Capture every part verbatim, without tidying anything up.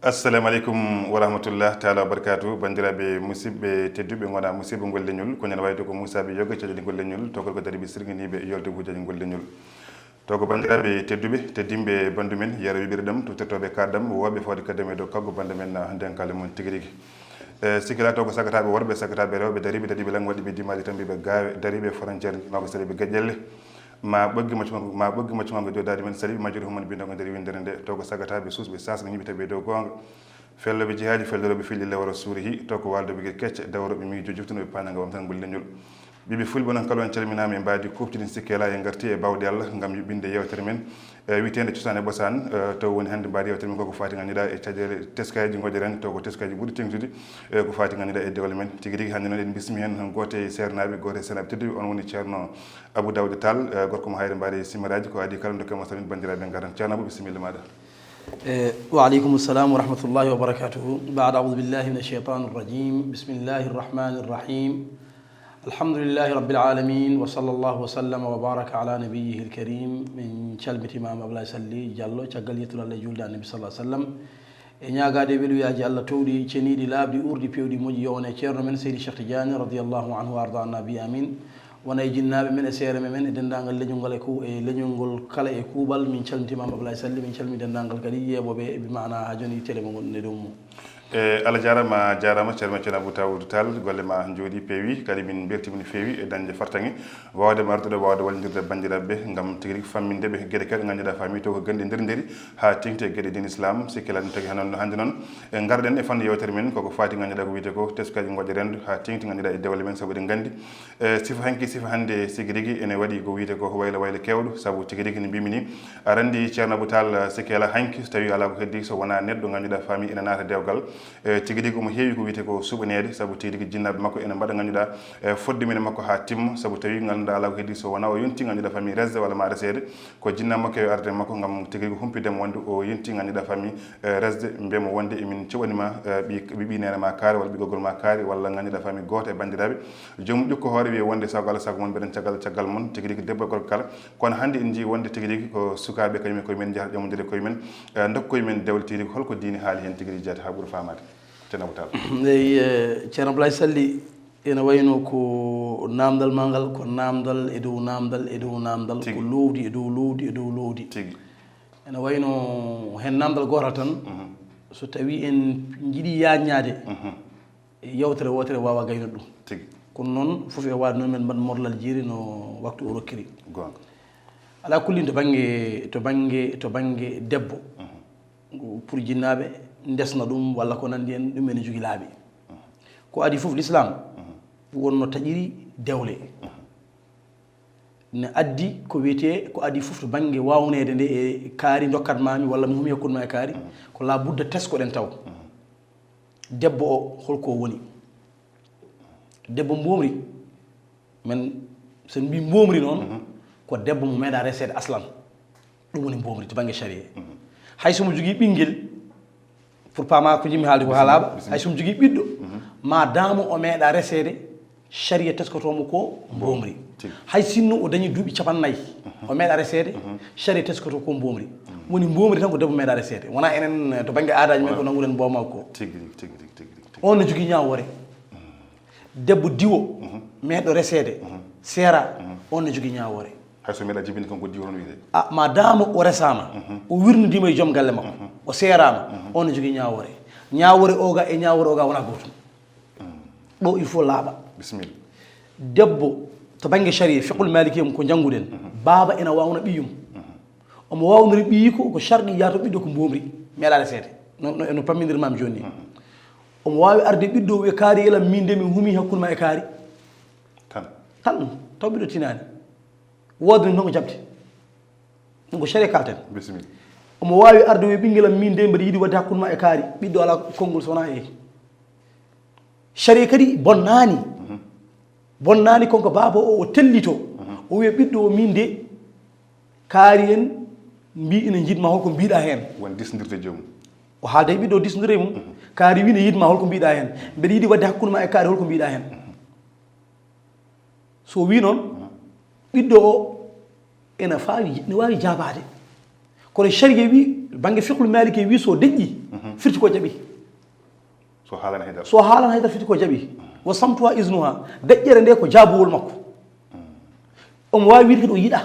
Assalamu aleykum wa rahmatullah taala wa barakatuh. Banndiraaɓe musidɓe tedduɓe, ngona musidɓe ngol leñol, ko ñande wayde ko Moussa Bey Yogga, caɗeele ngol leñol, to gorko dariɓe sirginiiɓe yolde hujjaaji ngol leñol. To ko banndiraaɓe tedduɓe, teddinɓe banndu men, yero wiɓirɗam, tuftetooɓe kaɗɗam, wooɓe fawde kaddam e dow kaggu banndu men, ah, ndenkaale mon tigi rigi. E, sikkilaa to ko sagataaɓe worɓe, sagataaɓe rewɓe, dariiɓe, dariiɓe lanngooɗe ɓe dimaaji tan mbiɓe gaawe, dariiɓe frontière, ma ko sariɓe geƴƴelle. Ma ɓoggi maccugal, ma ɓoggi maccugal ngo joodaade men, sariɓe majjuru humon binndo ngo nder winndere nde, to ko sagataaɓe suusɓe, saasɓe, ñiɓɓitaɓe e dow goonga. Fellooɓe jihaaji, fellorooɓe filli lewro suuri hi, to ko waalduɓe gila kecce, dawrooɓe miijo, juftunooɓe paandaga wam tan ngol leñol. Ɓiɓɓe fulɓe noon kala on calminaama e mbaadi kuuɓtidi sikkela e ngarti e bawde Allah ngam yuɓɓinde yeewtere men, e, wiyeteende Cosaan e Ɓosaan, e, to woni hannde mbaadi yeewtere men koko faati ngannduɗaa e caɗeele teskaaji ngoƴere en, to ko teskaaji ɓurɗi teŋtude, e, ko faati ngannduɗaa e dewle men. Tigi rigi hannde noon en bismi heen gooto e seernaaɓe, gooto e seernaaɓe tedduɓe, on woni Ceerno Abou Daouda Tall, e, gorko mo Hayre Mbaari Simiraaji, ko adii kala dokke mo salminde banndiraaɓe ngartan. Ceerno Abou, bisimilla maaɗa. E, wa aleykum salam wa rahmatullahi wa barakatuhu. Baada aoudu billahi min alcheytan arrajim. Bismillahi arrahmani arrahim. Alhamdulillahi rabbil alamin. Wa sallallahu wa sallama wa baraka ala nabiyyihi alkarim. Min calmitiima Ablaye Salli Diallo, caggal yettude Allah e juulde Annabi sallallahu alaihi wasallam. E ñaagaade weluyaji Allah towɗi, ceniɗi, laaɓɗi, uurɗi, peewɗi, moƴƴi, yo won e ceerno men Seydi Cheikh Tidiane radiyallahu anhu wa arda anna bi amin. Wona e jinnaaɓe men, e seereme men, e denndaangal leñol ngal e ku-, e leñol ngol kala e kuuɓal. Min calmitima Ablaye Salli, min calmi denndaangal kadi yeeɓooɓe e bi maana haa jooni télé mo ngonɗen e dow mum. E, Allah jaaraama, a jaaraama, ceerno men Ceerno Abou Daouda Tall, golle ma njooɗi, peewi, kadi min mbeltiima no feewi e dañde fartaŋŋe, waawde ma ardude, waawde wallondirde e banndiraaɓe ɓe, ngam tigi rigi famminde ɓe geɗe kewɗe ngannduɗaa faami to ko gannde nder nderi, haa teeŋti e geɗe diine Islam, sikke laaɗe tagi hannde noon, hannde noon, e ngarɗen e fannu yeewtere men, koko faati ngannduɗaa ko wiyetee ko teskaaji ngoƴa renndo, haa teeŋti ngannduɗaa e dewle men, sabu eɗen nganndi, e, sifa hanki, sifa hannde tigi rigi ene waɗi ko wiyetee ko waylo waylo keewɗo, sabu tigi rigi no mbimi ni, aɗa anndi Ceerno Abou Tall, sikke alaa hanki, so tawii alaa ko heddi, so wonaa neɗɗo ngannduɗaa faami ene naata dewgal, e, tigi rigi omo heewi ko wiyetee ko suɓaneede, sabu tigi rigi jinnaaɓe makko ene mbaɗa ngannduɗaa, e, fodde mum e makko haa timma, sabu tawii ngannduɗaa alaa ko heddi, so wonaa o yonti ngannduɗaa faami resde walla ma reseede, ko jinnaaɓe makko e arde makko ngam tigi rigi humpitde mo wonde o yonti ngannduɗaa faami, e, resde, mbiya mo wonde emin cuɓani ma, e, ɓi, ɓi, ɓi neene ma kaari walla ɓiggol ma kaari walla ngannduɗaa faami gooto e banndiraaɓe. Joomum ƴukko hoore wiya wonde sago Allah sago mon mbeɗen caggal caggal mon tigi rigi debbo e gorko kala. Kono hannde en njii wonde tigi rigi ko sukaaɓe kañum e koye men njahata ƴamondire koye men, e, ndokka koye men dewle tigi rigi. Holko diine haali heen tigi rigi jaati haa ɓura faamaade? Ceerno Abou Tall. Eyi, e, Ceerno Ablaye Salli, ene wayno ko naamndal ma ngal, ko naamndal e dow naamndal e dow naamndal, tigi, ko loowdi e dow loowdi e dow loowdi. Tigi. Ene wayno heen naamndal gootal tan, mhm, so tawii en njiɗii yaajnaade, mhm, yewtere wootere waawa gaynude ɗum. Tigi. Kono noon, fof e waawde noon, men mbaɗ morlal jiiri no waktu o rokkiri. Goonga. Alaa kulli, to bannge, to bannge, to bannge debbo, mhm, pour jinnaaɓe ndesna ɗum walla ko nanndi en, ɗum ene jogii laabi. Mhm. Ko adii fof, Lislaam, mhm, wonno taƴiri dewle. Mhm. Ne addi ko wiyetee, ko adii fof to bannge waawneede nde e kaari ndokkat maa mi walla mi humi hakkunde maa e kaari, mhm, ko laa budda teskoɗen taw. Mhm. Debbo o, holko o woni? Debbo mboomri, men, so en mbii mboomri noon, mhm, ko debbo mo meeɗaa reseede aslan. Ɗum woni mboomri to bannge sariya. Mhm. Hay so mo jogii ɓinngel, pour paama ko njimmi haalde ko haa laaɓa, bisimilla, hay so mo jogii ɓiɗɗo, mhm, ma daamo o meeɗaa reseede, sariya teskoto mo ko mboomri. Tigi. Hay sinno o dañi duuɓi capannayyi, mhm, o meeɗaa reseede, mhm, sariya teskoto ko mboomri. Mhm. Woni mboomri tan ko debbo meeɗaa reseede. Wonaa enen, eh, to bannge aadaaji men ko, wonaa, nanguɗen mboomaako ko. Tigi, tigi, tigi, tigi, tigi. On ne jogii ñaawoore. Mhm. Debbo diwo, mhm, meeɗɗo reseede, mhm, seera, mhm, on ne jogii ñaawoore. Hay so meeɗaa jibinde kanko diwo noon wiyde. A, ma daamo o resaama, mhm, o wirnodiima e joom galle makko, mhm, o seeraama, mhm, on ne jogii ñaawoore. Ñaawore oga e ñaawore oga wona gootum. Ɗo il faut laaɓa. Bisimilla. Debbo, to bannge shari'a, fiqhul maliki, ko njannguɗen. Baaba ena waawna ɓiyum. Omo waawnori ɓiyi ko, ko sharɗi yaato ɓiɗɗo ko mboomri. Meeɗaade seede. No, no, no pammindirmaam jooni ni. Omo waawi arde ɓiɗɗo wiya kaari yelam min de mi humi hakkunde ma e kaari. Tan. Tan, taw ɓiɗɗo tinaani. Woodani noon ko jaɓde. Ɗum ko shari'a kalten. Bisimilla. Omo waawi arde wiya ɓinngelam min de mbeɗa yiɗi waɗde hakkunde ma e kaari. Ɓiɗɗo alaa konngol so wonaa eey. Shari'a kadi bonnaani. Bonnaani kon ko baaba o, o tellito. O wiya ɓiɗɗo o min de kaari en mbi ina njiɗma holko mbiɗa heen. Won disndirde joomum. O haalda e ɓiɗɗo o disndirde e mum. Kaari wi ne yiɗma holko mbiɗa heen. Mbeɗa yiɗi waɗde hakkunde ma e kaari holko mbiɗa heen. So o wi noon, ɓiɗɗo o ene faawi, ne waawi jaabaade. Kono shari'a wi, bannge fiqhul maliki wi so deƴƴi, firti ko jaɓi. So haalana haydara. So haalana haydara firti ko jaɓi. Wa samtuha iznuha. Deƴƴere nde ko jaabuwol makko. Omo waawi wiide kadi o yiɗa.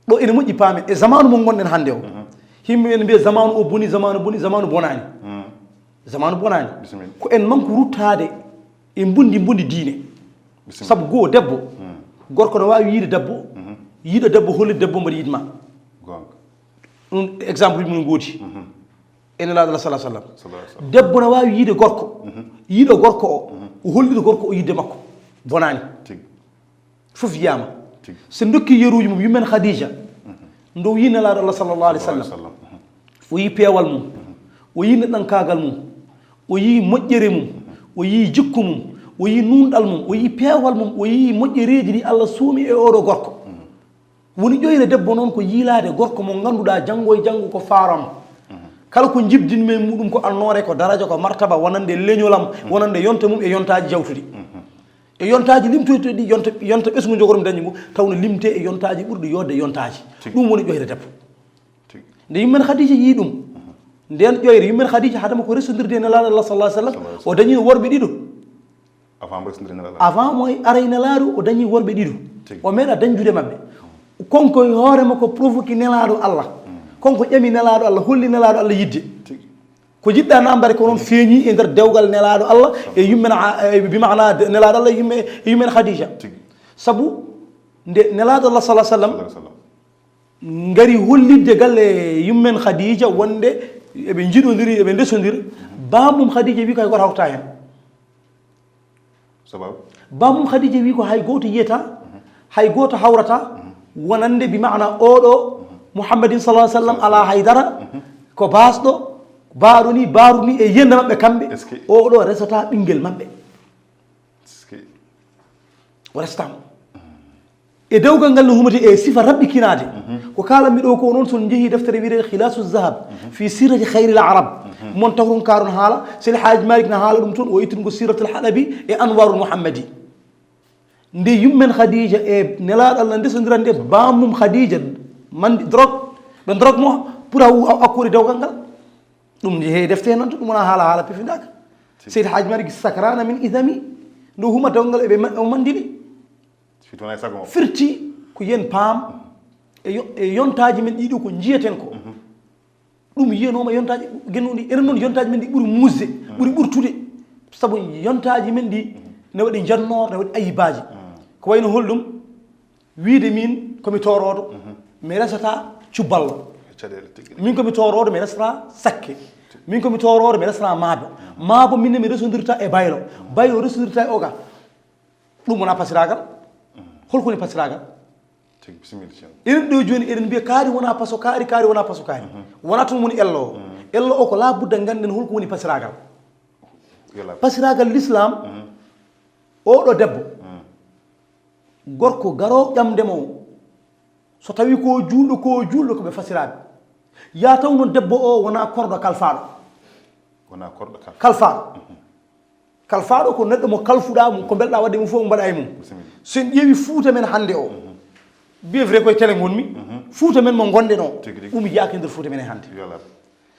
Ɗo ene moƴƴi paamen. E zamaanu mo ngonɗen hannde o. Yimɓe ene mbiya zamaanu o boni, zamaanu boni, zamaanu bonaani. Zamaanu bonaani. Bisimilla. Ko en manku ruttaade e mbundi mbundi diine. Bisimilla. Sabu goo debbo, gorko no waawi yiide debbo, yiɗa debbo, hollita debbo mbaɗa yiɗma. Goonga. Ɗum exemple uji mum ngoodi. E Nelaaɗo Allah sallallahu alaihi wasallam. Sallallahu alaihi wasallam. Debbo no waawi yiide gorko, yiɗa gorko o, o hollita gorko o yiɗde makko. Bonaani. Tigi. Fof yiyaama. Tigi. So ndokki yeruuji mum, yummen Khadija, nde o yi Nelaaɗo Allah sallallahu alaihi wasallam. Sallallahu alaihi wasallam. O yi peewal mum, o yi neɗɗankaagal mum, o yi moƴƴere mum, o yi jikku mum, o yi nuunɗal mum, o yi peewal mum, o yi moƴƴereeji ɗi Allah suumi e oɗo gorko. Woni ƴoyre debbo noon ko yiilaade gorko mo ngannduɗaa janngo e janngo ko faaram. Kala ko njibdinmi e muɗum ko annoore, ko daraja, ko martaba, wonande leñolam, wonande yonta mum e yontaaji jawtuɗi. E yontaaji limtoytuɗi ɗi, yonta, yonta ɓesngu jogormi dañi ngu, taw no limte e yontaaji ɓurɗi yodde yontaaji. Tigi. Ɗum woni ƴoyre debbo. Tigi. Nde yummen Khadija yii ɗum, nden ƴoyre yummen Khadija hadama ko resondirde e Nelaaɗo Allah sallallahu alaihi wasallam, sallallahu alaihi wasallam, o dañi worɓe ɗiɗo. Avant mo resondirde Nelaaɗo. Avant mo aray Nelaaɗo, o dañi worɓe ɗiɗo. Tigi. O meeɗa dañdude maɓɓe. Konko e hoore makko provoqué Nelaaɗo Allah. Konko ƴami Nelaaɗo Allah, holli Nelaaɗo Allah yidde. Tigi. Ko jiɗɗa namdade ko noon feeñi e nder dewgal Nelaaɗo Allah e yummen a-, e bi maana de-, Nelaaɗo Allah e yumme, e yummen Khadija. Tigi. Sabu nde Nelaaɗo Allah sallallahu alaihi wasallam, sallallahu alaihi wasallam, ngari hollitde galle yummen Khadija wonde eɓe njiɗondiri, eɓe ndesondiri, bammum Khadija wi ko hay gooto hawrata heen. Sababu? Bammum Khadija wi ko hay gooto yiyata, hay gooto hawrata, wonande bi maana oɗo Muhammadin sallallahu alaihi wasallam alaa haydara, ko baasɗo, baaɗo ni, baaru ni e yiyannde maɓɓe kamɓe, est-ce que oɗo resata ɓinngel maɓɓe. Est-ce que o resata mo. E dewgal ngal no humata e sifa raɓɓikinaade. Ko kaalanmi ɗo ko noon, so on njehii deftere wiyetee Khilaasu Zahab fi sirati khayril arab. Mon tawron kaaron haala, Seydi Haaji Malik na haala ɗum toon, o ittungo Siratul Halabi e Anwarul Muhammadi. Nde yummen Khadija e Nelaaɗo Allah ndesondirande, bammum Khadija mandi drogue, ɓe drogue mo pour a, a, akkude dewgal ngal. Ɗum he defte noon, ɗum wona haala, haala pefindaaka. Seydi Haaji Malik sakrana min idami, nde huma dewgal eɓe ma-, o mandini. Firti wona e sago makko. Firti ko yen paam e yo-, e yontaaji men ɗiɗo ko njiyeten ko. Ɗum yiyanooma yontaaji gennuɗi. Enen noon yontaaji men ɗi ɓuri muusde, ɓuri ɓurtude. Sabu yontaaji men ɗi ne waɗi njannoor, ne waɗi ayibaaji. Ko wayno holɗum? Wiide min ko mi tooroodo, mi resata cubballo. Caɗeele tigi. Min ko mi tooroodo, mi resata sakke. Min ko mi tooroodo, mi resata maabo. Maabo min ne mi resondirta e baylo. Baylo resondirta e oga. Ɗum wona pasiraagal. Holko woni pasiraagal? Tigi, bisimilla, ceerno. Enen ɗo jooni, eɗen mbiya kaari wona paso kaari, kaari wona paso kaari. Wona tan woni ello o. Ello o ko laa budda ngannden holko woni pasiraagal. Yo laaɓ. Pasiraagal l'islam, oɗo debbo, gorko garoowo ƴamde mo, so tawi ko juulɗo, ko juulɗo, ko ɓe fasiraaɓe. Ya taw noon debbo o wona korɗo kalfaaɗo. Wona korɗo kalfaaɗo. Kalfaaɗo. Kalfaaɗo ko neɗɗo mo kalfuɗa, mo ko mbelɗa wadde mum fof, mbaɗa e mum. Bisimilla. So en ƴeewi Fuuta men hannde o, bien vrai koye télé ngonmi, Fuuta men mo ngonɗen o, tigi, tigi, ɗum yiyaaka e nder Fuuta men e hannde. Yo laaɓ.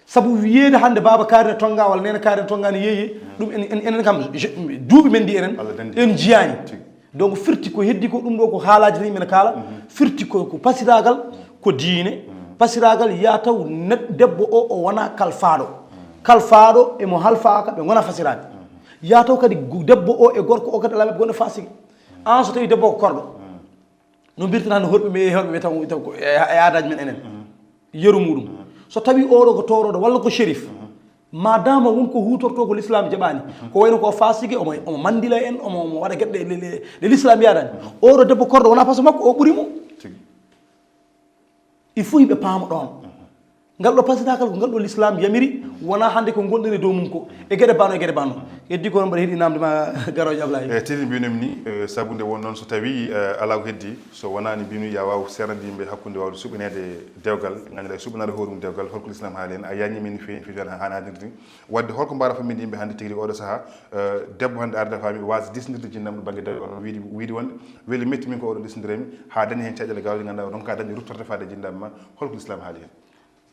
Sabu wiyeede hannde baaba kaari ne tonnga walla neene kaari ne tonnga ne yeeye, ɗum en, en, enen kam, je-, duuɓi men ɗi enen, Allah danndi, en njiyaani. Tigi. Donc firti ko heddi ko ɗum ɗo ko haalaaji tan yimɓe ne kaala, firti ko, ko pasiraagal, ko diine, pasiraagal ya taw neɗ-, debbo o, o wona kalfaaɗo. Kalfaaɗo e mo halfaaka, ɓe ngona fasiraade. Yaato kadi gu-, debbo o e gorko o kadi alaa ɓe ngona fasiki. An so tawi debbo ko korɗo. No mbirten hannde horɓe ɓe, horɓe ɓe taw, taw ko e, e aadaaji men enen. Yeru muɗum. So tawi oɗo ko toroɗo walla ko shérif. Ma dama won ko hutorto ko l'islam jaɓani. Ko wayno ko fasiki, omo, omo mandila en, omo, omo waɗa geɗe ɗe, ɗe, ɗe, ɗe l'islam yaadani. Oɗo debbo korɗo wona faso makko, o ɓuri mo. Tigi. Il faut yimɓe paama ɗon. Ngal ɗo pasidakal ko ngal ɗo l'islam yamiri, wona hannde ko gonɗen e dow mum ko. E geɗe bano, e geɗe bano. Heddi ko mbaɗa heɗi namde ma garojo Ablaye. E tiri mbinum ni, eh, sabu nde won noon so tawi, eh, ala ko heddi, so wonani mbinu ya waw serande yimɓe hakkunde wawde suɓinede dewgal, ganduɗa suɓinade hoore mum dewgal, holko l'islam haali hen, a yañi min fi, fi, fi, hana, hana, hana, Wadde holko mbaɗa fammiɗe yimɓe hannde tigi rigi oɗo saha, eh, debbo hannde arde faami waasa disindirde jinnam ɗo bannge dewgal, wiide, wiide wonde weli metti min ko oɗo disindiremi, haa dañi heen caɗeele gawɗe ngannduɗaa o ronka dañde ruttorde faade e jinnam ma, holko l'islam haali heen?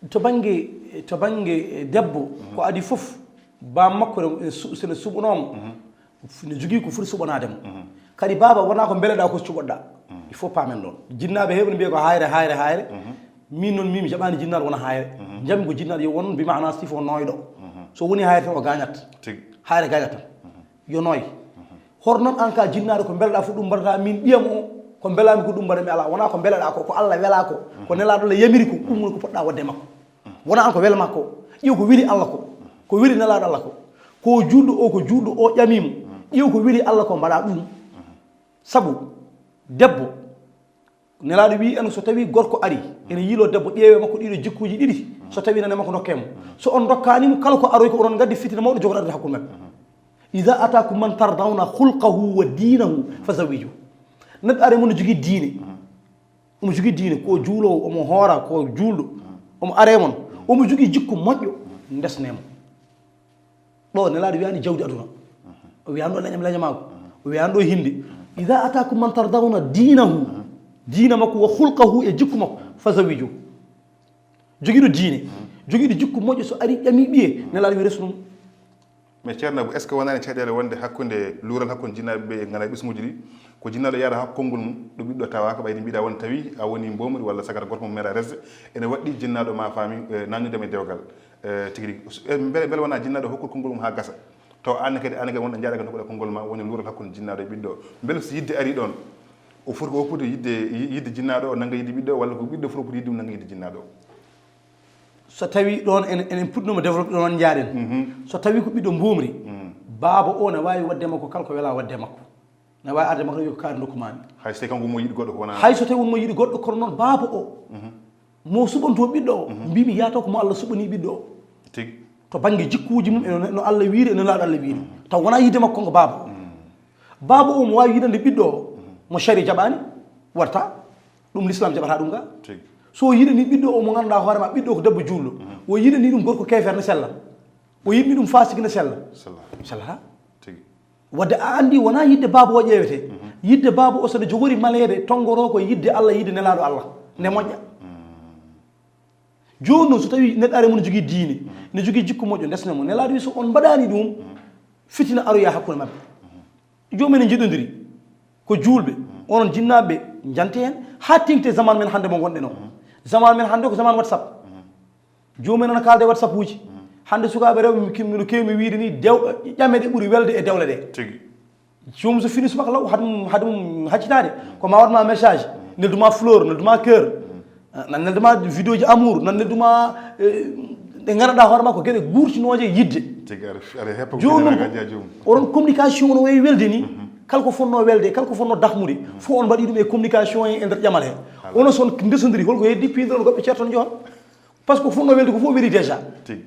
To bannge, to bannge, eh, debbo, ko adi fof, baam makko ne, ne su-, sene suɓanooma, ne jogii ko foti suɓanaade mo. Kadi baaba wonaa ko mbeleɗaa ko cuɓoɗaa. Il faut paamen ɗoon. Jinnaaɓe heewɓe ne mbiya ko haayre, haayre, haayre. Min noon, min mi jaɓaani jinnaaɗo wona haayre. Njami ko jinnaaɗo yo won bi maana sifo nooyɗo. So woni haayre tan o gaañat. Tigi. Haayre gaañat tan. Yo nooy. Hoto noon an ka jinnaaɗo ko mbeleɗaa fof ɗum mbaɗataa min ɓiyam o, ko mbelaami ko ɗum mbaɗami alaa. Wonaa ko mbeleɗaa ko, ko Allah welaa ko. Ko nelaaɗo Allah yamiri ko, ɗum woni ko poɗɗaa waɗde e makko. Wonaa an ko wel makko. Ƴeew ko weli Allah ko. Ko weli nelaaɗo Allah ko. Ko juulɗo o, ko juulɗo o ƴamii mo. Ƴeew ko weli Allah ko mbaɗaa ɗum. Sabu debbo, Nelaaɗo wii en, so tawii gorko ari, ene yiiloo debbo, ƴeewee makko ɗiɗo jikkuuji ɗiɗi, so tawii nane makko ndokkee mo. So on ndokkaani mo, kala ko aroy ko onon ngaddi fitina mawɗo jogorɗo arde hakkunde maɓɓe. Iza ataakum man tardawna khulqahu wa diinahu fazawwiju. Neɗɗo are mon no jogii diine. Omo jogii diine, ko juuloowo, omo hoora, ko juulɗo, omo are mon. Omo jogii jikku moƴƴo, ndesnee mo. Ɗo Nelaaɗo wiyaani jawdi aduna. O wiyaani ɗo leñam leñamaagu. O wiyaani ɗo hinde. Iza ataakum man tardawna diinahu, diina makko wa khulqahu e jikku makko, fazawwiju. Jogiiɗo diine, jogiiɗo jikku moƴƴo so ari ƴami ɓiye, Nelaaɗo wi resu ɗum. Mais Ceerno Abou, est-ce que wonani caɗeele wonde hakkunde luural hakkunde jinnaaɓe ɓe e ngana ɓesnguuji ɗi? Ko jinnaaɗo yaara hakko konngol mum, ɗo ɓiɗɗo tawaaka, ɓayde mbiɗa won tawi a woni mboomri walla sagata gorko mo meeɗa resde, ene waɗɗi jinnaaɗo ma faami, eh, nannude ma e dewgal. Eh, tigi rigi. Eh, mbele, mbele wona jinnaaɗo hokkol konngol mum haa gasa? Taw aan kadi, aan kadi wonɗo njaaɗa kadi nokkuɗa konngol ma, woni luural hakkunde jinnaaɗo e ɓiɗɗo. Mbele so yidde ari ɗoon, o foti ko hokkude yidde, yidde jinnaaɗo o nannga yidde ɓiɗɗo, walla ko ɓiɗɗo foti ko yidde mum nannga yidde jinnaaɗo o? So tawi ɗoon en, en puɗɗinooma développé ɗoon njaaɗen. So tawi ko ɓiɗɗo mbuumri, baaba o ne waawi waɗde makko kala ko welaa waɗde makko. Ne waawi arde makko wi ko kaari ndokku maami. Hay so tawi kanko mo yiɗi goɗɗo ko wona. Hay so tawi won mo yiɗi goɗɗo kono noon baaba o. Mo suɓanto ɓiɗɗo o. Mbimi yaata ko mo Allah suɓani ɓiɗɗo o. Tigi. To bannge jikkuuji mum e no, no Allah wiiri e no laaɗo Allah wiiri. Taw wonaa yiɗde makko kanko baaba o. Baaba o mo waawi yiɗande ɓiɗɗo o. Mo sari jaɓaani waɗta. Ɗum l'islam jaɓata ɗum ga. Tigi. So yiɗani ɓiɗɗo o mo ngannduɗaa hoore ma ɓiɗɗo ko debbo juulɗo. O yiɗani ɗum gorko keefeer ne sella. O yiɗani ɗum fasik ne sella. Sella. Sellata. Tigi. Wadde a anndi wonaa yidde baaba o ƴeewete. Yidde baaba o so ɗe jogori maleede tonngoroo ko yidde Allah, yidde nelaaɗo Allah. Nde moƴƴa. Jooni noon so tawi neɗɗo are mum ne jogii diine, ne jogii jikku moƴƴo, ndesne mo. Nelaaɗo wi so on mbaɗaani ɗum, fitina aroya hakkunde maɓɓe. Joomum en njiɗondiri ko juulɓe, onon jinnaaɓe njante heen, haa teŋti zaman men hannde mo ngonɗen o. Zaman men hannde ko zaman WhatsApp. Joomum en ana kaalda e WhatsApp uji. Hannde sukaaɓe rewɓe mi kim-, no keewmi wiide ni, dew-, ƴame ɗe ɓuri welde e dewle ɗe. Tigi. Joomum so fini subaka law, haade mum, haade mum haccitaade, ko ma waɗ ma message, neldu ma fleur, neldu ma cœur, nan neldu ma vidéo ji amour, nan neldu ma, eh, ɗe ngannduɗaa hoore ma ko geɗe guurtinooje yidde. Tigi, aɗa, aɗa heppa ko Jooni noon ko, oɗon communication no wayi welde ni, kala ko fotnoo welde, kala ko fotnoo dahmude, fof on mbaɗi ɗum e communication e, e nder ƴamal he. Onon so on ndesondiri, holko heddi piindiron goɗɓe ceerto ne joon? Parce que ko fotnoo welde ko fof weli déjà. Tigi.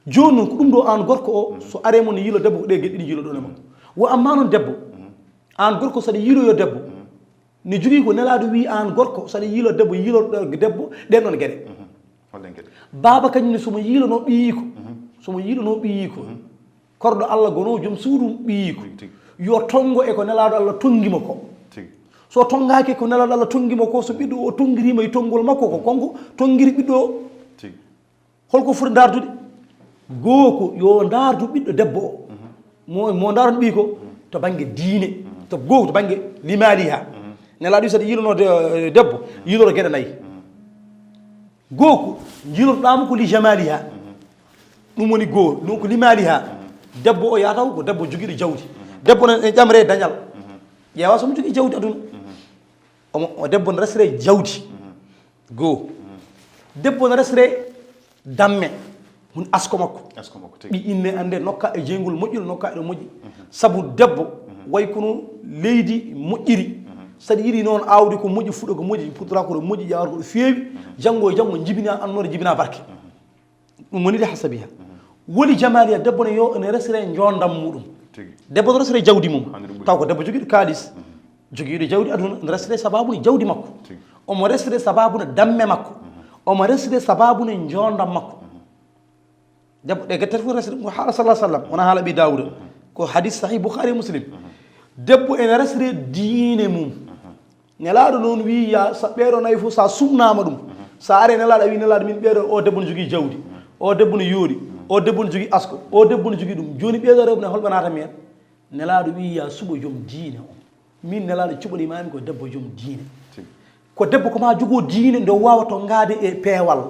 Jooni noon ko ɗum ɗo aan gorko o, so are mon ne yiilo debbo ko ɗe geɗe ɗiɗi yiilo ɗon e makko. Wo amma noon debbo, aan gorko saɗa yiiloyo debbo, ne jogii ko nelaaɗo wii aan gorko saɗa yiilo debbo, yiilo debbo ɗen ɗon geɗe. Holɗen geɗe? Baaba kañum ne somo yiilono ɓiyiiko, somo yiilono ɓiyiiko, korɗo Allah gono joom suudu ɓiyiiko. Tigi, tigi. Yo tonngo e ko nelaaɗo Allah tonngi mo ko. Tigi. So tonngaaki e ko nelaaɗo Allah tonngi mo ko, so ɓiɗɗo o tonngiriima e tonngol makko, ko kanko tonngiri ɓiɗɗo o. Tigi. Holko foti ndaardude? Gooto yo ndaardu ɓiɗɗo debbo o. Mo, mo ndaaron ɓiyi ko to bannge diine. To gooto to bannge limaliha. Nelaaɗo wi saɗa yiilono de-, debbo, yiiloro geɗe nayi. Gooto yiilotoɗaa mo ko li jamaliha. Ɗum woni goo, ɗum ko limaliha. Debbo o yataw ko debbo jogiiɗo jawdi. Debbo no e ƴamre dañal. Ƴeewa somo jogii jawdi aduna. Omo o debbo no resre jawdi. Goo. Debbo no resre damme. Mun asko makko. Asko makko tigi. Ɓi inne annde nokka e jeyngol moƴƴol, nokka e ɗo moƴƴi. Sabu debbo way kono leydi moƴƴiri. Saɗa yiɗi noon aawde ko moƴƴi, fuɗa ko moƴƴi, puɗɗora ko ɗo moƴƴi, ƴaawata ko ɗo feewi. Janngo e janngo jibina annoore, jibina barke. Ɗum woni de hasabiha. Woni jamaliya, debbo ne yo ne resre njoondam muɗum. Tigi. Debbo no resre jawdi mum. Hande ɗum ɓuri. Taw ko debbo jogiiɗo kaalis. Jogiiɗo jawdi aduna, ne resre sababu ne jawdi makko. Tigi. Omo resre sababu ne damme makko. Omo resre sababu ne njoondam makko. Debbo ɗe gette fof resre ɗum ko haala sallallahu alaihi wasallam, wona haala ɓi Dawuda. Ko hadis sahih Bukhari e Muslim. Debbo ene resre diine mum. Nelaaɗo noon wii, ya sa ɓeeɗo nayi fof, sa sumnaama ɗum, sa ari e Nelaaɗo, a wii, Nelaaɗo, min ɓeeɗo, o debbo no jogii jawdi, o debbo no yooɗi, o debbo no jogii asko, o debbo no jogii ɗum. Jooni ɓeeɗo rewɓe ne, holɓe naata meen? Nelaaɗo wii, ya suɓo joom diine o. Min Nelaaɗo cuɓanimaami ko debbo joom diine. Tigi. Ko debbo ko ma jogoo diine nde o waawa tonngaade e peewal,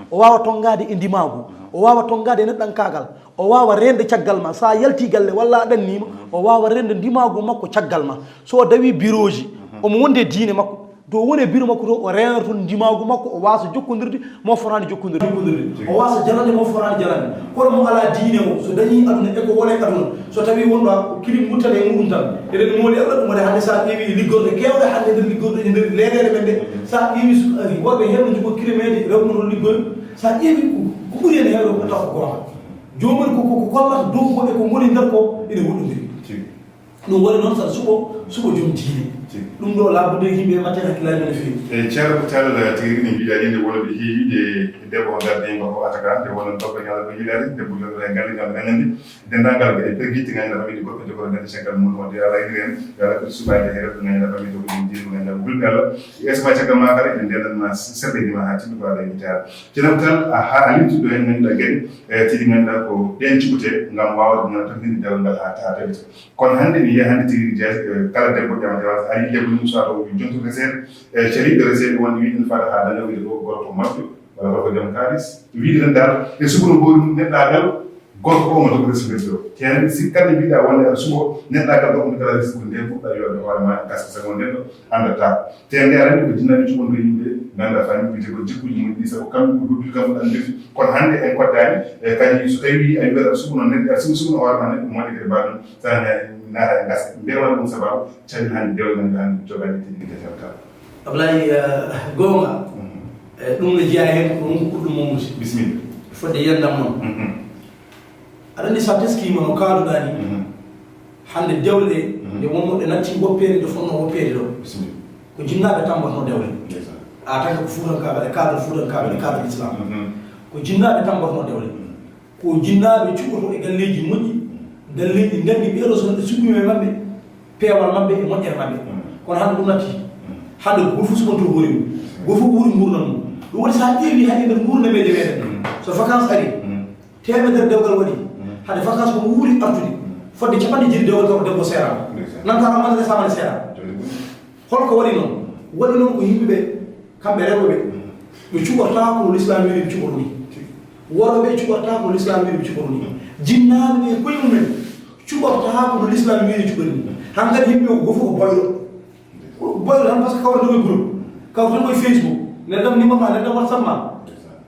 o waawa tonngaade e ndimaagu, o waawa tonngaade e neɗɗankaagal, o waawa reende caggal ma. So a yaltii galle walla a ɗanniima, o waawa reende ndimaagu makko caggal ma. So o dawii birooji, omo wonde diine makko. To o woni e biro makko to, o reenata toon ndimaagu makko, o waasa jokkondirde mo fotaani jokkondirde. O waasa jalande mo fotaani jalande. Kono mo alaa diine o, so dañii aduna e ko woni e aduna, so tawii wonɗo kilim muttata e muɗum tan, eɗen mooli Allah ɗum waɗi hannde, so a ƴeewi liggorɗe keewɗe hannde nder liggorɗe e nder leyɗeele men ɗe, so a ƴeewi su-, worɓe heen no njogoo kilimeeje, rewɓe no liggoyo, so a ƴeewi ko, ko ɓuri heen heewde ko taw ko goonga. Joomum ko, ko, ko kollata dow ko e ko ngoni nder ko ene woɗɗondiri. Tigi. Ɗum waɗi noon saɗa suɓo, suɓo joom diine. Tigi. Ɗum ɗo labbude yimɓe mbatten hakkillaaji men no feewi. E Ceerno Tall, tigi rigi, mbiɗa anndi nde wonɓe heewi, nde debbo o gardiima ko ataka, nde wonno gorko ñaala ko yilaade, debbo jooɗo e galle ngam renande. Denndaangal geɗe pergitte ngannduɗaa famille gorko jogoro ngannde caggal mum, wonde Allah iri en, yo Allah ɓeydu suɓaade e rewɓe ngannduɗaa famille ko ɗum diine ngannduɗaa ko hulɓe Allah. Yeeso ma caggal ma kala, en ndendan ma seɗɗa ma haa timmi ko Allah e mitaade. Ceerno Tall, a haa a limti ɗo en ngannduɗaa geɗe, e tigi ngannduɗaa ko ɗeen cuɓete ngam waawde ngannduɗaa tan hinde dewgal ngal haa taa tabita. Kono hannde mi yiya hannde tigi Dia, e, kala debbo ƴama jawa, a yi debbo mum so a taw jontude seeɗa, e, caliɗo seeɗa wonde wiɗen fada haa daña wiide ko gorko moƴƴo, walla gorko joom kaalis. Wiide tan dal, e suɓo no hoore mum neɗɗaagal, gorko o mo jogori sibirde o. Te hannde si kala mbiɗa wonde aɗa suɓo neɗɗaagal, gorko mo kala risque ko nden fuɗɗa yode hoore ma, gaska sago nden ɗo, anndataa. Te nde aɗa anndi ko jinnaaɓe cuɓonto yimɓe, ngannduɗaa fami, mbiyete ko jikkuuji mum ɗi, sabu kamɓe ko duɗɗi, kamɓe ɗan ndefi. Kono hannde en koddaani, e kadi so tawi a wi'at aɗa suɓo noon neɗɗo, aɗa suɓo, suɓo no hoore ma neɗɗo moƴƴo kadi mbaɗum, sana naata e gasa. Mbeɗa waɗa ɗum sababu, caɗeele hannde dewle men hannde jogaade tigi kadi kala. Ablaye, eh, goonga. Mhm. Eh, ɗum ne jeyaa heen ko ɗum ko ɗum mawnude. Bisimilla. Fodde yiyannam noon. Mhm. Aɗa anndi, so a teskiima no kaaduɗaa ni, mhm, hannde dewle ɗe, mhm, nde wonnoo ɗe natti woppeede, ɗe fotnoo woppeede ɗo. Bisimilla. Ko jinnaaɓe tan mbaɗnoo dewle. Ndeysaan. A tan ko Fuutankaaɓe, e cadre Fuutankaaɓe, e cadre Islam. Mhm. Ko jinnaaɓe tan mbaɗnoo dewle. Mhm. Ko jinnaaɓe cuɓotoo e galleeji moƴƴi, galleeji nganndi ɓeeɗo so neɗɗo suɓiima e maɓɓe, peewal maɓɓe e moƴƴere maɓɓe. Mhm. Kono hannde ɗum natti. Mhm. Hannde ko gooto fof suɓantoo hoore mum. Gooto fof wuuri nguurndam mum. Ɗum waɗi so a ƴeewi hay e nder nguurndam meeje meeɗen. Mhm. So vacances ari, mhm, teemedere dewgal waɗi, hade vacances ko wuuri artude. Fodde capanɗe jeeɗiɗi dewgal taw debbo seeraama. Ndeysaan. Nanta tan mande resama ne seeraama. Joli ɗum. Holko waɗi noon? Waɗi noon ko yimɓe ɓe, kamɓe rewɓe ɓe, ɓe cuɓortaako no Lislaam wiiri ɓe cuɓoroo ni. Worɓe ɓe cuɓortaako no Lislaam wiiri ɓe cuɓoroo ni. Jinnaaɓe ɓe koye mumen cuɓortaako no Lislaam wiiri cuɓori ni. Hankadi yimɓe ɓe ko gooto fof ko boyɗo. Boyɗo tan, parce que kawra ndewoy groupe, kawra tan koye Facebook, neɗɗo ni ma, neɗɗo WhatsApp ma.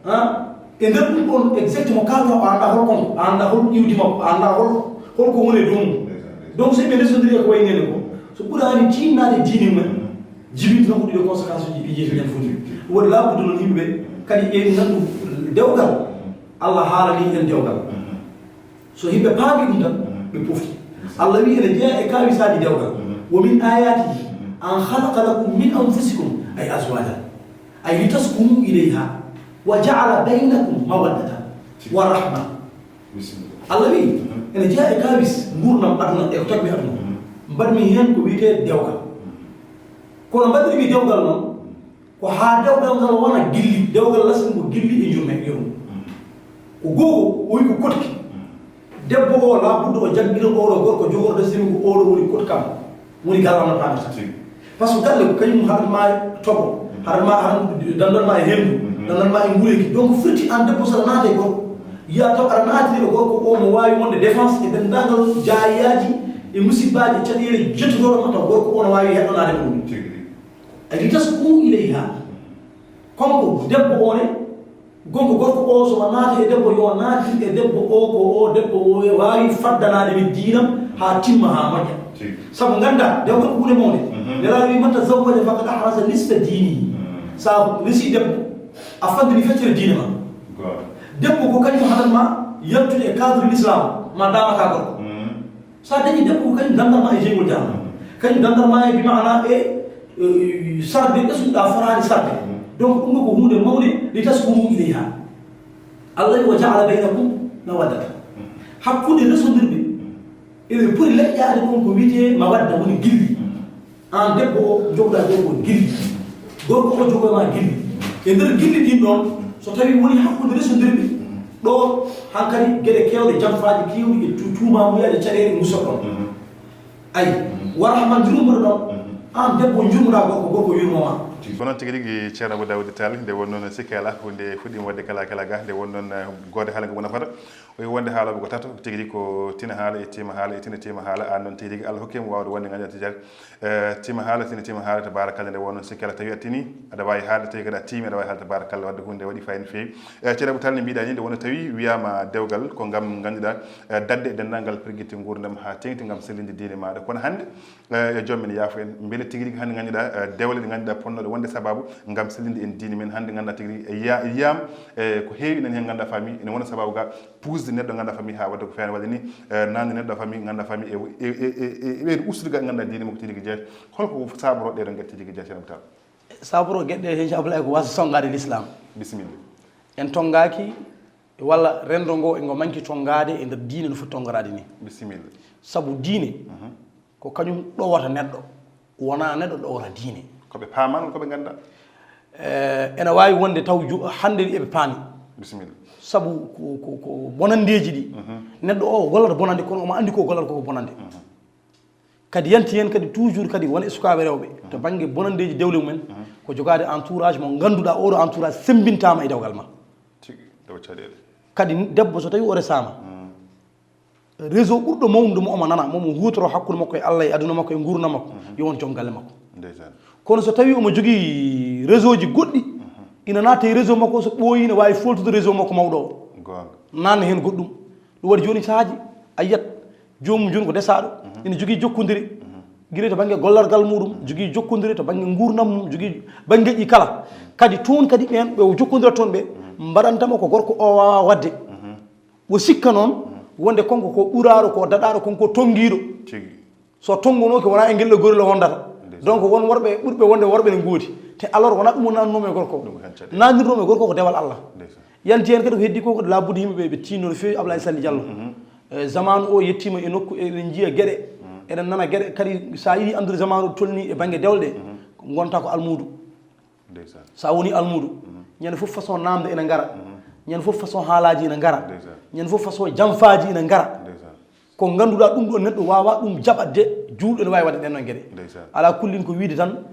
Ha? E nder ɗum ɗon exactement, kala o anndaa hol konko, a anndaa hol iwdi makko, a anndaa hol, hol ko woni e dow mum. Donc, so ɓe resondiri e ko wayi nene ko, so ɓuraani tiinnaade diine mumen, jibinta ko ɗiɗo conséquence uji ɗi jeeyi nen foti. Ɗum waɗi laaɓude noon yimɓe ɓe, kadi ƴeewi nanndu dewgal. Allah haalani en dewgal. So yimɓe paami ɗum tan, ɓe pofti. Allah wi'i ene jeyaa e kaawisaaji dewgal. Wa min ayatihi an khalaqa lakum min anfusikum ay azwajan ay litaskunu ilayha wa ja'ala baynakum mawaddatan wa rahma. Bisimilla. Allah wi'i ene jeyaa e kaawis nguurndam aduna e ko tagmi aduna. Mbaɗmi heen ko wiyetee dewgal. Kono mbaɗirmi dewgal noon, ko haa dewgal ngal wona gilli, dewgal lasri ko gilli e jurme, yurme. Ko gooto, o wi ko kotki. Debbo o, laabuddo o jaggira oɗo gorko, jogorɗo sirri ko oɗo woni kotkam. Woni galle am no pamirta. Tigi. Parce que galle ko kañum haɗat ma toɓo, haɗat ma, haɗat dandan ma e henndu, dandan ma e ngureeki. Donc firti aan debbo saɗa naata e gorko, Yiya taw aɗa naatiri e gorko o mo waawi wonde défense e denndaangal jaayaaji e musibbaaji e caɗeele jettotooɗo ma, taw gorko o no waawi heɗɗanaade mo ɗum. Tigi. Ay, li taskunu ilayha. Kanko debbo o ne, gonko gorko o, so o naati e debbo, yo naatir e debbo o, ko o debbo o e waawi faddanaade mi diinam haa timma, haa moƴƴa. Tigi. Sabu ngannda, dewgal ko huunde mawnde. Mhm. Nelaaɗo wi, "Man tazawwaja faqad ahraza nisfa diinihi." Mhm. Sa resi debbo, a faddani feccere diine ma. Goonga. Debbo ko kañum haɗat ma yaltude e cadre l'islam, ma daama ka gorko. Mhm. So a dañi debbo, ko kañum danndal ma e jeyngol jahannama. Kañum danndal ma e, bi maana, e, e, sarde ɓesnguɗa fotaani sarde. Donc, ɗum ɗo ko huunde mawnde, li taskunu ilayha. Allah wi, "Wa ja'ala baynakum mawaddata." Hakkunde resondirɓe, eɓe poti leƴƴaade ɗon ko wiyetee mawadda, woni gilli. Aan debbo o, jogoɗaa gorko o gilli. Gorko o, jogo e ma gilli. E nder gilli ɗin ɗon, so tawii woni hakkunde resondirɓe, ɗo hankadi geɗe keewɗe, jamfaaji keewɗi e tu-, tuumaamuyaaji, caɗeele, musa ɗon. Mhm. Ayi, wara ma njurmoɗo ɗon, mhm, aan debbo njurmoɗaa gorko, gorko yurmo ma. Ko noon tigi rigi, Ceerno Abou Daouda Tall, nde won noon sikke alaa, ko nde fuɗɗiima waɗde kala kala ga, nde won noon, eh, goode haala ngo wona fota. O wi wonde haala ko tato, tigi rigi ko tina haala e tima haala e tina tima haala. Aan noon tigi rigi, Allah hokki mo waawde wonde ngaña tijari. Eh, tima haala, tina tima haala, tabaarakalla, nde won noon sikke alaa, tawi a tini, aɗa waawi haalde, tawi kadi a tiimi, aɗa waawi haalde, tabaarakalla, wadde huunde waɗi fayida no feewi. Eh, Ceerno Abou Tall, no mbiɗa ni, nde wonno tawi wiyaama dewgal ko ngam ngannduɗaa, eh, daɗde e denndaangal pergitte nguurndam haa teeŋti ngam sellinde diine maaɗa. Kono hannde, eh, yo joom men yaafo en, mbele tigi rigi hannde ngannduɗaa, eh, dewle ɗe ngannduɗaa ponnooɗe wonde sabaabu ngam sellinde en diine men, hannde ngannduɗaa tigi rigi, eh, yiya-, yiyaama, eh, ko heewi enen heen ngannduɗaa faami, ene wona sabaabu ga puusde neɗɗo ngannduɗaa faami haa waɗde ko feewaani waɗde ni, eh, naamnde neɗɗo faami, ngannduɗaa faami e, e, e, e, e, e ɓeyde ustude ga ngannduɗaa diine makko tigi rigi jeeya. Holko saabotoo ɗee ɗoo geɗe tigi rigi jeeya, Ceerno Abou Tall? Saabotoo geɗe ɗe, heen Ablaye, ko waasde sonngaade l'islam. Bisimilla. En tonngaaki walla renndo ngo, ngo manki tonngaade e nder diine no foti tonngoraade ni. Bisimilla. Sabu diine, mhm, ko kañum ɗowata neɗɗo, wonaa neɗɗo ɗowata diine. Ko ɓe paamaani, ko ɓe nganndaa? Eh, ene waawi wonde taw ju-, hannde eɓe paami. Bisimilla. Sabu ko, ko, ko bonanndeeji ɗi. Mhm. Neɗɗo o gollata bonannde, kono omo anndi ko gollata ko bonannde. Mhm. Kadi yanti heen kadi toujours kadi won e sukaaɓe rewɓe to bannge bonanndeeji dewle mumen, ko jogaade entourage mo ngannduɗaa oɗo entourage semmbintaama e dewgal ma. Tigi, tawa caɗeele. Kadi debbo so tawii o resaama, réseau ɓurɗo mawnude mo omo nana, mo mo huutoro hakkunde makko e Allah e aduna makko e nguurndam makko, yo won joom galle makko. Ndeysaan. Kono so tawii omo jogii réseau ji goɗɗi, ina naata e réseau makko, so ɓooyii ne waawi foltude réseau makko mawɗo o. Goonga. Naatna heen goɗɗum. Ɗum waɗi jooni sahaaji a yiyat joomum jooni ko desaaɗo, ina jogii jokkondire, gila to bannge gollorgal muɗum, jogii jokkondire to bannge nguurndam mum, jogii banngeeji kala. Kadi toon kadi ɓeen ɓe o jokkondirata toon ɓe, mbaɗantama ko gorko o waawaa waɗde. O sikka noon wonde kanko ko ɓuraaɗo, ko daɗaaɗo, kanko ko tonngiiɗo. Tigi. So tonngunooki, wonaa e ngel ɗo gorilla wondata. Ndeysaan. Donc, won worɓe ɓurɓe wonde worɓe ne ngoodi. Te alors, wonaa ɗum o naatnunoo e gorko o. Ɗum ko heen caɗeele. Naatnirnoo e gorko ko dewal Allah. Ndeysaan. Yanti heen kadi ko heddi ko, ko laabuɗi yimɓe ɓe, ɓe tiinnoo no feewi, Ablaye Sall Diallo. Mhm. Eh, zamaanu o yettiima, e nokku eɗen njiya geɗe, eɗen nana geɗe. Kadi so a yiɗi anndude zamaanu o tolni e bannge dewle ɗe, ngonta ko almuudu. Ndeysaan. So a woni almuudu, ñande fof façon naamnde ene ngara. Ñande fof façon haalaaji ene ngara. Ndeysaan. Ñande fof façon jamfaaji ene ngara. Ndeysaan. Ko ngannduɗaa ɗum ɗo neɗɗo waawaa ɗum jaɓatde, juulɗo ene waawi waɗde ɗeen ɗoon geɗe. Ndeysaan. Alaa kullin ko wiyde tan,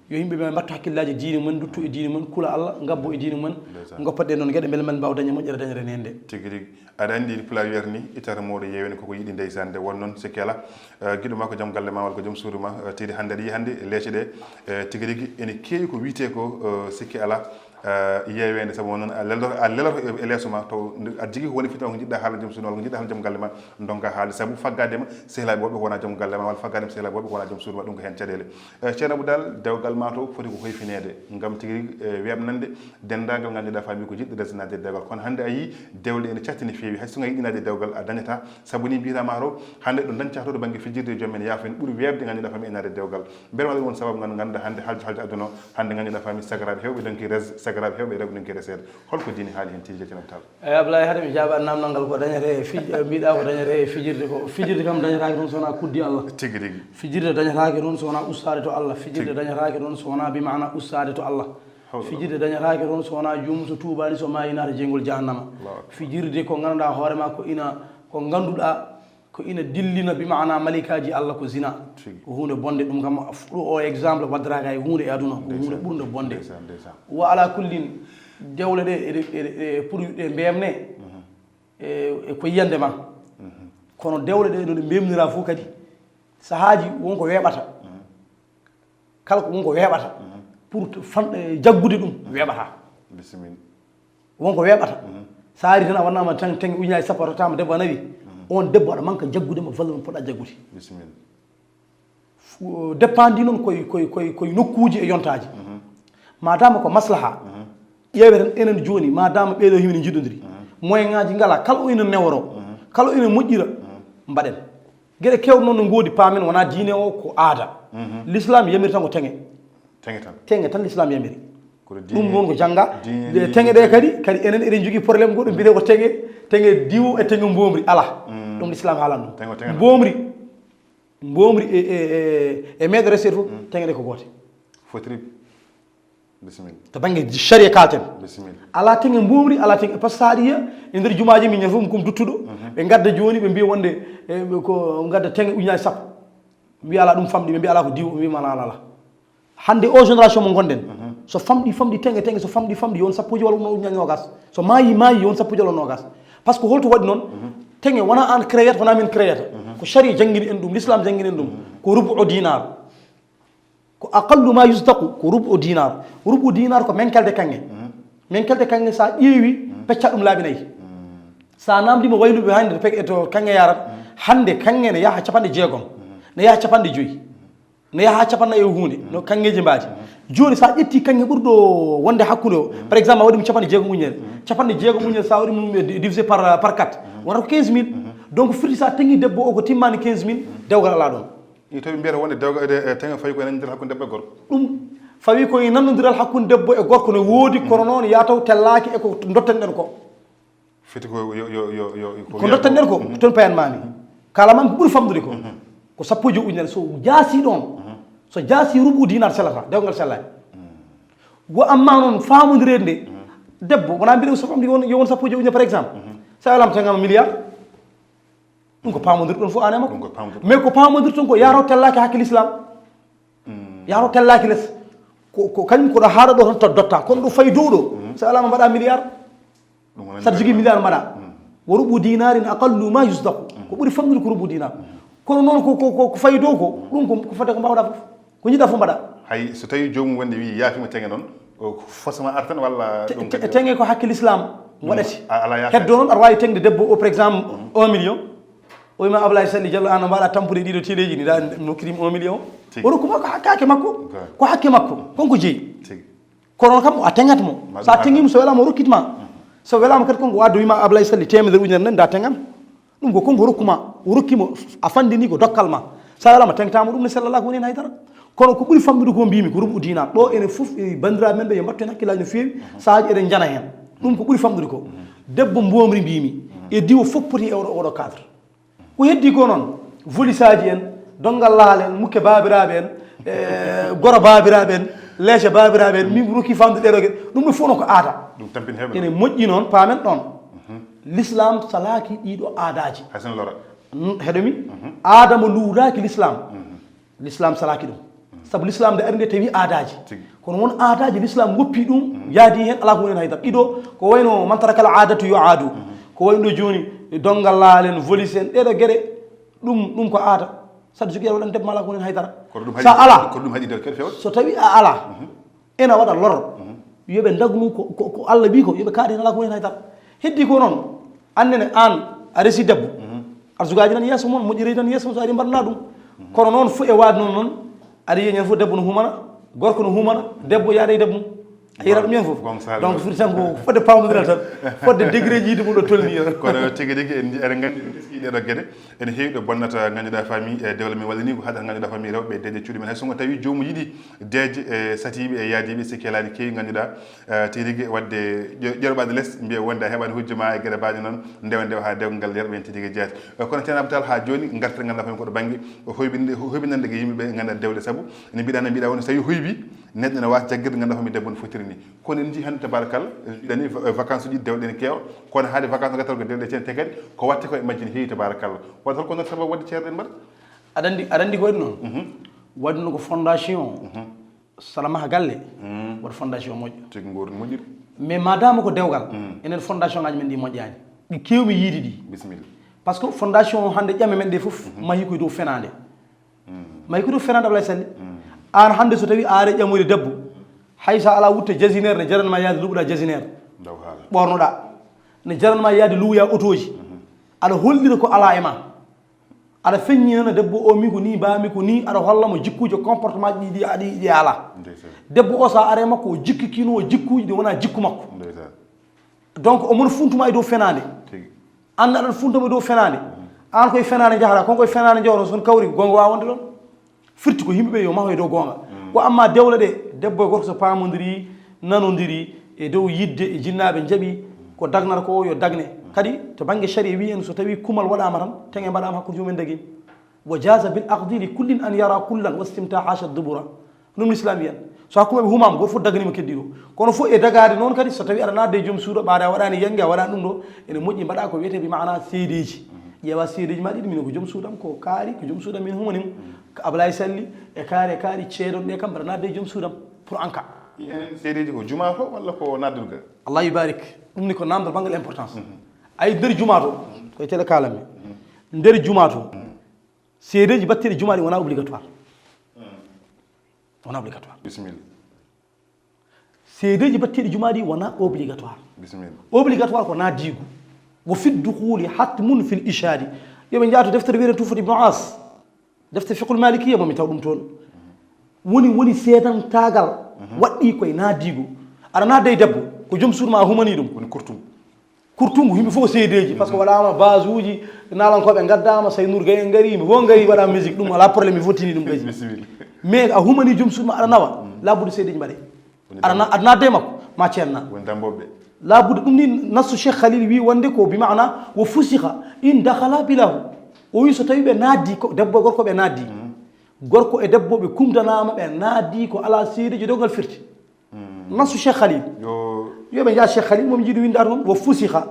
yo yimɓe ɓe mbattu hakkillaaji e diine mumen, nduttu e diine mumen, kula Allah, ngabbo e diine mumen, ndeysaan, ngoppa ɗeen ɗoon geɗe, mbele men mbaawa dañde moƴƴere, dañere heen nde. Tigi rigi. Aɗa anndi, Pulaar wiyata ni, itata mawɗo yeewe ni koko yiɗi, ndeysaan, nde won noon sikke alaa. Eh, giɗo ma ko joom galle ma walla ko joom suudu ma, eh, tigi hannde aɗa yiya hannde leece ɗe, eh, tigi rigi ene keewi ko wiyetee ko, eh, sikke alaa, eh, yeeweende, sabu noon a leloto, a leloto e, e leeso ma, taw nde aɗa jogii ko woni fitna ko njiɗɗa haalde joom suudu ma walla ko njiɗɗa haalde joom galle ma, ndonka haalde, sabu faggaade ma sehilaaɓe woɓɓe ko wonaa joom galle ma walla faggaade ma sehilaaɓe woɓɓe ko wonaa joom suudu ma, ɗum ko heen caɗeele. Eh, Ceerno Abou Tall, dewgal ma to foti ko hoyfineede, ngam tigi rigi, eh, weeɓnande denndaangal ngannduɗaa faami ko jiɗɗo resnaade e dewgal. Kono hannde a yii dewle ene catti no feewi, hay so a yiɗi naatde e dewgal a dañataa. Sabu ni mbiyata ma to hannde ɗo dañta to, to bannge fijirde, joom men yaafo en, ɓuri weeɓde ngannduɗaa faami e naatde e dewgal. Mbele wonaa ɗum woni sababu ngal ngannduɗaa hannde haljo haljo aduna o, hannde ngannduɗaa faami sagaraaɓe heewɓe ndonki res-, sagaraaɓe heewɓe rewɓe ndonki reseede. Holko diine haali heen tigi rigi, Ceerno Abou Tall? Eey, Ablaye, hade mi jaabaa naamnal ngal, ko dañetee e fij-, mbiɗa ko dañetee e fijirde ko, fijirde kam dañataake toon so wonaa kuddi Allah. Tigi rigi. Fijirde dañataake toon so wonaa ustaade to Allah. Fijirde dañataake toon so wonaa bi maana ustaade to Allah. Hawla. Fijirde dañataake toon so wonaa joomum so tuubaani, so maayii naata jeyngol jahannama. Allahu akbar. Fijirde ko ngannduɗaa hoore ma ko ina, ko ngannduɗaa ko ina dillina bi maana malaykaaji Allah ko zina. Tigi. Ko huunde bonde, ɗum kam ɗo o exemple waddataake hay huunde e aduna, ko huunde ɓurnde bonde. Ndeysaan, ndeysaan. Wa ala kullin, dewle ɗe, ɗe, ɗe, ɗe produit ɗe mbeemne. Mhm. e, e ko yiyande ma. Kono dewle ɗe ɗo ɗe mbemnira fof kadi, sahaaji won ko weeɓata. Kala ko won ko weeɓata. Pour to fan, e, jaggude ɗum weeɓata. Bisimilla. Won ko weeɓata. So a ari tan a wannama tan teŋe ujunaji sappo a tottama debbo a nawi. On debbo aɗa manka jaggude mo valeur mo poɗɗa jaggude. Bisimilla. Fu-, dépend noon koye, koye, koye, koye nokkuuji e yontaji. Madama ko maslaha. Ƴeewe tan enen jooni, madama ɓeeɗo himene jiɗodiri. Moyen ngaji ngala, kala o ina neworo, kala o ina moƴƴira, mbaɗen. Geɗe kewɗe noon no ngoodi, paamen wona diine o, ko aada. L'islam yamiri tan ko teŋe. Teŋe tan. Teŋe tan l'islam yamiri. Kono diine, ɗum noon ko jannga. Diine, teŋe ɗe kadi, kadi enen eɗen jogii problème goɗɗo mbiyetee ko teŋe, teŋe diwo e teŋe mboomri. Ala. Ɗum l'islam haalan ɗum. Teŋe, teŋe tan. Mboomri, mboomri e, e, e, e meeɗo resete fof, teŋe ɗe ko goote. Fotiri. Bisimilla. To bannge sharia kalten. Bisimilla. Ala teŋe mboomri, ala teŋe, par ce que sa ari e nder jumaaji min ñande fof ko duttuɗo. Ɓe ngadda jooni ɓe mbiya wonde, e, ɓe ko ngadda teŋe ujunaji sappo. Mbiya ala ɗum famɗi, ɓe mbiya ala ko diwo, ɓe mbiya ala, ala, ala. Hannde o génération mo ngonɗen, so famɗi, famɗi teŋe, teŋe, so famɗi, famɗi, yo won sappoji walla ujunaji nogas. So maayi, maayi, yo won sappoji walla nogas. Par ce que holto waɗi noon? Teŋe wona an créate, wona min créate. Ko sharia janngini en ɗum, l'islam janngini en ɗum. Ko rubu o dinar. Ko aqallu ma yusdaqu, ko rubu o dinar. Rubu dinar ko menkelde kaŋŋe. Menkelde kaŋŋe sa ƴeewi, pecca ɗum laabi nayi. Sa namdima wayluɓe hannde to peg-, to kaŋŋe yarat, hannde kaŋŋe ne yaha capanɗe jeegom, ne yaha capanɗe joyi, ne yaha capanɗe e huunde, no kaŋŋeji mbaadi. Jooni sa ƴetti kaŋŋe ɓurɗo wonde hakkunde o, par exemple a waɗi mo capanɗe jeegom ujunnere, capanɗe jeegom ujunnere sa waɗi mum divisé par, par quatre, wonata ko quinze mille. Donc firti sa teŋi debbo o ko timmani quinze mille, dewgal ala ɗon. Ina tawi mbiyata wonde dewgal e, e teŋe fawi ko e nanondiral hakkunde debbo e gorko. Ɗum fawi ko e nanondiral hakkunde debbo e gorko ne woodi, kono noon yaa taw tellaaki e ko dotten ɗen ko. Fiti ko yo, yo, yo, yo, ko ko dotten ɗen ko, toon payan mami. Kala mam ko ɓuri famɗude ko. Ko sappo e joyi ujunnere so jaasi ɗon. So jaasi rubu dinar sellata, dewgal sellaani. Wo amma noon faamondireede nde, debbo, wona mbiɗen so famɗi won, yo won sappo e joyi ujunnere par exemple. Sa welama teŋama milliard. Ɗum ko paamondirɗon fof an e makko. Ɗum ko paamondirɗon. Mais ko paamondirton ko yaro tellaaki hakke l'islam. Yaro tellaaki les. Ko, ko kañum ko ɗo haaɗa ɗo tan to dotta. Kono ɗo fayi dow ɗo. So alama mbaɗa milliard. Ɗum wonani saɗa jogii milliard mbaɗa. Wo rubu dinarin aqallu ma yusdaqu. Ko ɓuri famɗude ko rubu dinar. Kono noon ko, ko, ko, ko fayi dow ko, ɗum ko, ko fodde ko mbawɗa fof. Ko jiɗɗa fof mbaɗa. Hay so tawi joomum wonde wi yaafima teŋe noon, o forcément artan walla te-, ɗum te-, kadi teŋe ko hakke l'islam waɗati. A, ala yaakaare. Heddo noon aɗa waawi teŋde debbo o, par exemple, un million. O wima Ablaye Sall Diallo, an mbaɗa tampude ɗiɗo teleji ni, da nokkirim un million. Tigi. O rokkuma ko hakke makko. Ko hakke makko. Konko jeeyi. Tigi. Kono kam a teŋat mo. Ma sa ɗum teŋima so welama o rokkit ma. So welama kadi konko wadde wima Ablaye Sall temedere ujunere nan da teŋam. Ɗum ko konko rokkuma, o rokkimo, a fandini ko dokkal ma. Sa welama teŋtama ɗum ne sellallah ko woni hen haydara. Kono ko ɓuri famɗude ko mbimi ko rubu dinar. Ɗo enen fof e bandiraɓe men ɓe yo mbattu hen hakkillaji no feewi. Saaji eɗen jana hen. Ɗum ko ɓuri famɗude ko. Debbo mbomri mbimi. E diwo fof poti e oɗo, oɗo cadre. Ko heddi ko noon, volisaji en, dongal laal en, mukke babiraɓe en, e, goro babiraɓe en, leece babiraɓe en, min rokki famde ɗeɗo geɗe. Ɗum ɗo fof noon ko aada. Ɗum tampin heɓe. Ene moƴƴi noon, paamen ɗon. L'islam salaki ɗiɗo aadaji. Hay sen lora. N-, heɗomi? Aada mo luuraki l'islam. L'islam salaki ɗum. Sabu l'islam nde ari nde tawi aadaji. Tigi. Kono won aadaji l'islam woppi ɗum, yaadi hen, ala ko woni hen haydara. Ɗiɗo, ko wayno man tarakal aadatu yo aadu. Ko wayno ɗo joni, dongal laal en, volis en, ɗeɗo geɗe, ɗum, ɗum ko aada. Saɗa jogii aɗa waɗan debbo ma ala ko woni hen haydara. Kono ɗum sa haɗi, ala, kono ɗum haɗi nder kadi fewde. So tawi a ala, ena waɗa lor. Yo ɓe ndagnu ko, ko, ko Allah wi ko, yo ɓe kaaɗe hen ala ko woni hen haydara. Heddi ko noon, annene an, a resi debbo. Arsugaji nan yeeso mon, moƴƴereji nan yeeso mon, so ari mbaɗana ɗum. Kono noon fof e waade noon noon, aɗa yiya ñande fof debbo no humana, gorko no humana, debbo yaada e debbo mum. A yiyata ɗum hen fof. Donc firti tan ko fodde pamodiral tan, fodde degré ji yimɓe ɗo tolni. Kono tigi rigi en, eɗen nganndi en teski ɗeɗo geɗe, ene heewi ɗo bonnata ngannduɗaa fami e dewle men walla ni ko haɗata ngannduɗaa fami rewɓe deeƴe cuuɗi men. Hay so ngo tawi joomu yiɗi deeƴe e satiiɓe e yaadiiɓe sikki alaa ne keewi ngannduɗaa, eh, tigi rigi waɗde ƴo-, ƴorɓaade les mbiya wonde a heɓaani hujja ma e geɗe baaɗe noon, ndewa ndewa haa dewgal ngal yerɓe heen tigi rigi jeyaati. Eh, kono Ceerno Abdou Tall haa jooni ngarten ngannduɗaa fami ko ɗo bannge hoybinde, hoybinande e yimɓe ɓe ngannduɗaa dewle sabu ene mbiɗa, ene mbiɗa wonde so tawi hoybi neɗɗo ne waasa jaggirde ngannduɗaa fami debbo no fotiri ni. Kono en njii hannde tabarakallah, en mbiɗani va-, vacances uji dewle ene keewa, kono haade vacances ngatata ko dewle ceen te kadi ko watte ko e majji ne heewi tabarakallah. Wata holko non sababu waɗde ceerɗen mbaɗa? Aɗa anndi, aɗa anndi ko waɗi noon? Waɗi noon ko fondation. Saɗa maha galle, waɗa fondation moƴƴo. Tigi nguur moƴƴiri. Mais madama ko dewgal, enen fondation ngaji men ɗi moƴƴani. Keewmi yiide ɗi. Bisimilla. Par ce que fondation o hannde ƴame men ɗe fof mahi koye dow fenaande. Mahi koye dow fenaande, Ablaye Sall. Aan hannde so tawi a ari ƴamoyde debbo, hay so alaa wutte jasineer ne jaranma yaade luɓoɗa jasineer. Ɓoornoɗa. Ne jaranma yaade luwoya otooji. Aɗa hollira ko alaa e ma. Aɗa feññinana debbo o, mi ko ni mbaami ko ni, aɗa holla mo jikkuuji, comportement ji ɗi, aɗi, ɗi alaa. Debbo o, so a ari e makko, o jikki kino, o jikkuuji ɗi wonaa jikku makko. Donc, omo funtuma e dow fenaande. Aan aɗa funtuma e dow fenaande. Aan koye fenaande njahata, kon koye fenaande njahata, so on kawri, goonga waawa wonde ɗon. Firti ko yimɓe ɓe yo maho e dow goonga. Ko amma dewle ɗe, debbo e gorko so paamondiri, nanondiri e dow yidde e jinnaaɓe njaɓi, ko dagnata ko yo dagne. Kadi, to bannge shari'a wi'i en so tawi kumal waɗaama tan, teŋe mbaɗaama hakkunde joomumen dagin. Wa jaza bil aqdi li kullin an yara kullan wastimta hasha dubura. Ɗum l'islam wiyan. So hakkunde ɓe humaama, gooto fof daganima keddiɗo. Kono fof e dagaade noon kadi, so tawi aɗa naatde e joom suuɗo, ɓaade a waɗaani yannge, a waɗaani ɗum ɗo, ene moƴƴi mbaɗa ko wiyetee bi maana seedeeji. Ƴeewa seedeeji ma ɗiɗi, min ko joom suudam, ko kaari, ko joom suudam min humanim. Ko Ablaye Salli, e kaari, e kaari, ceedon ɗe kam mbaɗa naatde e joom suudam. Pour en cas. Enen seedeeji ko juma to walla ko naatdurga? Allah yubarik. Ɗum ni ko namdal banngal importance. Ay nder juma to, koye télé kaalanmi. Nder juma to, seedeeji batteɗi juma ɗi wona obligatoire. Wona obligatoire. Bisimilla. Seedeeji batteɗi juma ɗi wona obligatoire. Bisimilla. Obligatoire ko naadiigu. Wa fi dukhuli hatmun fil ishadi. Yo ɓe njaato deftere wiyeten Tuhfat Ibnu As. Defte fiqhul malikiya mo mi taw ɗum toon. Woni, woni seedantaagal waɗɗi koye naadiigu. Aɗa naatde e debbo, ko joom suudu ma a humani ɗum. Woni kurtum. Kurtungu, yimɓe fof seedeeji, par ce que waɗaama base uji, naalankooɓe ngaddaama, Say Nour Gaye en ngari, yimɓe fof ngari, waɗa musique, ɗum alaa problème, mi fof tini ɗum gaji. Bisimilla. Mais a humani joom suudu ma, aɗa nawa, labbude seedeeji mbaɗe. Woni aɗa na-, aɗa naatde e makko, ma ceenna. Woni dambooɓe. Labbude ɗum ni, nassu Cheikh Khalil wi wonde ko bi maana, wo fusiha, in dakhala bilahu. O wi so tawi ɓe naatdi, ko debbo e gorko ɓe naatdi. Gorko e debbo ɓe kumtanaama, ɓe naatdi ko alaa seedeeji, dow ngal firti. Nassu Cheikh Khalil. Yo. Yo ɓe njaa Cheikh Khalil, momi jiiɗi winndaade noon, wo fusiha.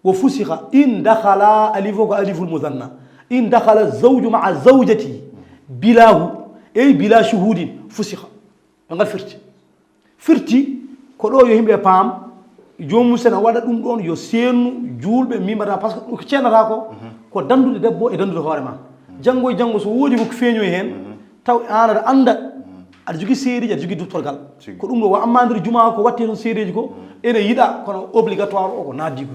Wo fusiha. In dakhala, alif o ko aliful musanna. In dakhala zawju ma'a zawjati. Bilahu. Ey bila shuhudin. Fusiha. Ko ngal firti. Firti, ko ɗo yo yimɓe paam, joomum sen a waɗa ɗum ɗoon, yo seennu juulɓe mimata, par ce que ko ceennata ko, ko danndude debbo e danndude hoore ma. Janngo e janngo, so woodi ko feeñoyi heen, taw aan aɗa annda, aɗa jogii seedeeji, aɗa jogii duttorgal. Tigi. Ko ɗum ɗo, wa amma nder juma ko watte toon seedeeji ko, ene yiɗa, kono obligatoire o ko naatdi ko.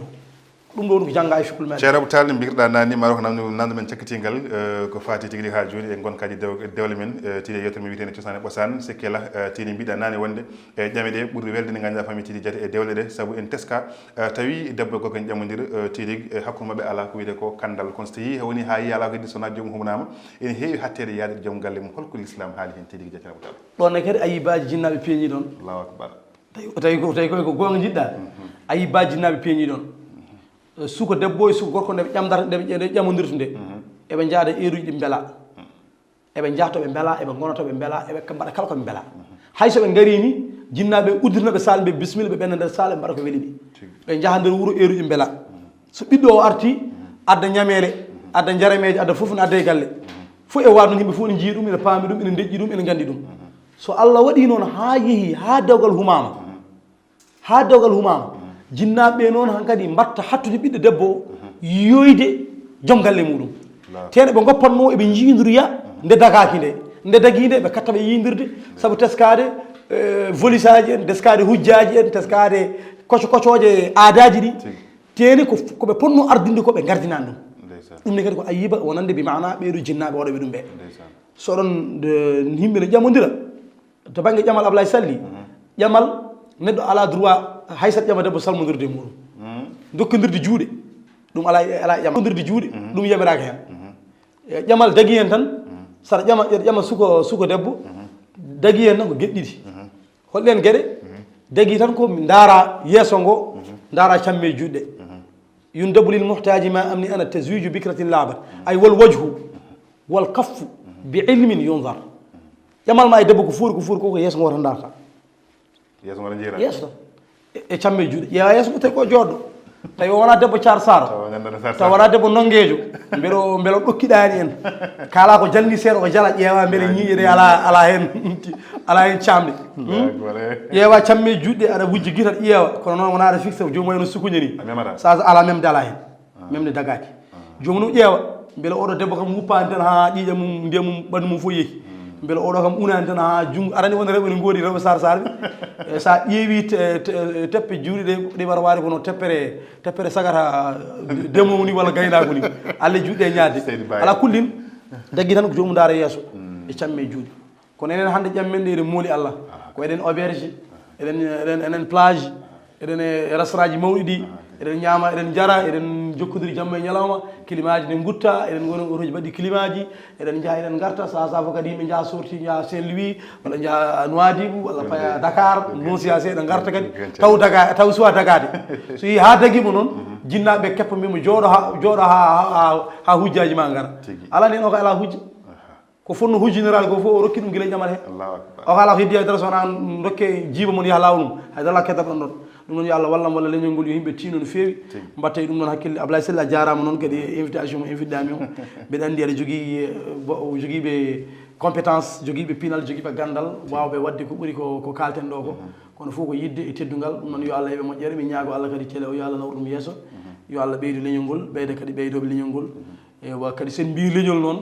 Ɗum ɗo woni ko jannga e fiqhul malik. Ceerno Abou Tall, mbirɗa naane, maro ko namdu, namdu men cakkitingal, eh, ko faati tigi rigi haa jooni e ngonkaaji dew-, dewle men, eh, tigi yeewtere men wiyeteende Cosaan e Ɓosaan, sikke la, eh, tigi mbiɗa naane wonde, eh, ƴame ɗe ɓurɗe welde nde ngannduɗaa fami tigi jate e dewle ɗe, sabu en teska, eh, tawi debbo e gorko en ƴamondir, eh, tigi, eh, hakkunde maɓɓe alaa ko wiyetee ko kanndal. Kono so tawi woni haa yiya alaa ko heddi so wonaa joomum humnaama, ene heewi hatteede yaade joom galle mum. Holko l'islam haali heen tigi jate Abou Tall? Ɗon ne kadi ayibaaji jinnaaɓe peeñi ɗon. Allahu akbar. Tawi, tawi ko, tawi ko, ko goonga njiɗɗa. Ayi baajinnaaɓe peeñi ɗon. Suka debbo e suka gorko nde ɓe ƴamdata, nde ɓe, nde ɓe ƴamondirta nde. Eɓe njaada eeruji ɗi mbela. Eɓe njaha to ɓe mbela, eɓe ngona to ɓe mbela, eɓe ka-, mbaɗa kala ko ɓe mbela. Hay so ɓe ngarii ni, jinnaaɓe uddirna ɓe saal, ɓe bismilla, ɓe ɓenna nder saal, ɓe mbaɗa ko weli ɓe. Tigi. Ɓe njaha nder wuro eeruji mbela. So ɓiɗɗo o arti, adda ñameele, adda njarameeje, adda fof ne adda e galle. Fof e waɗ noon, yimɓe fof ne njiya ɗum, ene paami ɗum, ene ndeƴƴi ɗum, ene nganndi ɗum. So Allah waɗi noon haa yehi haa dewgal humaama, haa dewgal humaama, jinnaaɓe ɓe noon hankadi mbaɗta hattude ɓiɗɗo debbo o, yiyoyde joom galle muɗum. Tene ɓe ngoppatnoo eɓe njiindoya nde dagaaki nde. Nde dagii nde, ɓe katta ɓe yiindirde, sabu teskaade, eh, volisaaji en, teskaade hujjaaji en, teskaade koco kocooje aadaaji ɗi. Tigi. Tene ko, ko ɓe potnoo ardinde ko ɓe ngardinaani ɗum. Ndeysaan. Ɗum ne kadi ko ayiba wonande bi maana ɓeeɗo jinnaaɓe waɗooɓe ɗum ɓe. Ndeysaan. So oɗon, eh, yimɓe ne ƴamondira, to bannge ƴamal Ablaye Salli, ƴamal neɗɗo alaa droit hay so ƴama debbo salmondirde e muɗum. Dokkondirde juuɗe, ɗum alaa, alaa e ƴamal. Dokkondirde juuɗe, ɗum yamiraaka heen. E ƴamal dagi heen tan, so aɗa ƴama, aɗa ƴama suko, suko debbo, dagi heen tan ko geɗe ɗiɗi. Hol ɗeen geɗe? Dagi tan ko mi ndaara yeeso ngo, ndaara camme juuɗe. Yundabu lil muhtaaji ma amni ana tazwiju bikratin laabat. Ay wal wajhu, wal kaffu, bi ilmin yunzar. Ƴamal ma e debbo ko fuuri, ko fuuri ko, ko yeeso ngo tan ndaarta. Yeeso ngo tan njiira? Yeeso tan. E, e camme juuɗe. Ƴeewa yeeso ngo tawi ko jooɗɗo. Tawi o wonaa debbo Car Sar, tawa wonaa debbo Nonngeejo, mbele o mbele o ɗokkiɗaani en. Kala ko jalni seeɗa ko jala, ƴeewa mbele ñiiƴe ɗe alaa, alaa heen, alaa heen caamɗe. Ƴeewa camme juuɗe aɗa wujja gita, ƴeewa, kono noon wonaa aɗa fixe, joomum en no sukuña ni. Sasa alaa memde, alaa heen. Memde dagaaki. Joomum ɗum ƴeewa, mbele oɗo debbo kam wuppaani tan haa ƴiiƴam mum, ndiyam mum, ɓanndu mum fof yehi. Mbele oɗo kam unaani tan haa junngo, arani won rewɓe ne ngoodi, rewɓe Sar Sar ɓe. E so a ƴeewi te- te- teppe juuɗe ɗe, ɗe mbaɗa waade kono teppere, teppere sagata demowo ni walla gaynaagu ni. Alla juuɗe ñaade. Seydi Baye. Ala kullin, daggi tan ko joomum ndaara yeeso e camme e juuɗe. Kono enen hannde ƴammen ɗe eɗen mooli Allah. Ko eɗen auberge, eɗen, eɗen, eɗen plage, eɗen e restaurant ji mawɗi ɗi, eɗen ñaama, eɗen njara, eɗen jokkodiri jamma e ñalawma, klimaaji ne ngutta, eɗen ngoni otoji mbaɗɗi klimaaji, eɗen njaha eɗen ngarta, saha saha fof kadi yimɓe njaha sorti, njaha Saint Louis, walla njaha Nouadhibou, walla paya Dakar, non si ase eɗen ngarta kadi, taw daga, taw suwa dagade. So yi ha dagimo noon, jinnaaɓe keppa mbimo jooɗo ha, jooɗo ha, ha, ha, ha hujjaji ma ngara. Tigi. Ala nen o ko ala hujja. Ko fonno hujji général ko fof o rokki ɗum gila ƴamal he. Allahu akbar. O ko ala ko heddi hay dara so wona an dokke jiiba mon yaha lawol mum. Hay dara ala keddaɗo on ɗon. Ɗum noon yo Allah wallam walla leñol ngol yo yimɓe tiino no feewi. Tigi. Mbatta e ɗum noon hakkille. Ablaye Sella a jaaraama noon kadi e invitation mo invitɗaami o. Mbeɗa anndi aɗa jogii, eh, bo- jogiiɓe compétence, jogiiɓe pinal, jogiiɓe ganndal, waawɓe waɗde ko ɓuri ko, ko kaalten ɗo ko. Kono fof ko yiɗde e teddungal. Ɗum noon yo Allah heɓe moƴƴere. Mi ñaago Allah kadi télé o yo Allah nawru ɗum yeeso. Yo Allah ɓeydu leñol ngol, ɓeyda kadi ɓeydooɓe leñol ngol. Ewa kadi sen mbii leñol noon.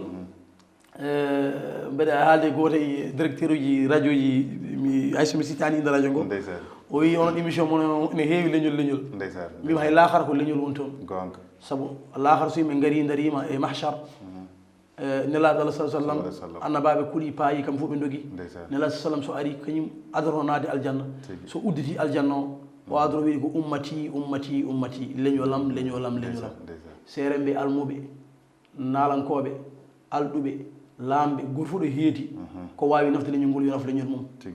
Eh, mbeɗa haalde gooto e directeur uji radio ji, mi, hay so mi sittaani innde radio ngo. Ndeysaan. O wi onon émission mon o ene heewi leñol, leñol. Ndeysaan. Mbimi hay laakara ko leñol woni toon. Goonga. Sabu laakara so yimɓe ngari, ndariima e mahchar, eh, nelaaɗo Allah sallallahu alaihi wasallam, annabaaɓe kuɗi paayi, kam fof ɓe ndogi. Ndeysaan. Nelaaɗo sallam so ari, kañum adoro naade aljanna. Tigi. So udditi aljanna o, o adoro wiide ko ummati, ummati, ummati, leñolam, leñolam, leñolam. Ndeysaan, ndeysaan. Seeremɓe almuɓe, naalankooɓe, alɗuɓe, laamɓe, gooto fof ɗo heedi, ko waawi nafde leñol ngol, yo naf leñol mum. Tigi.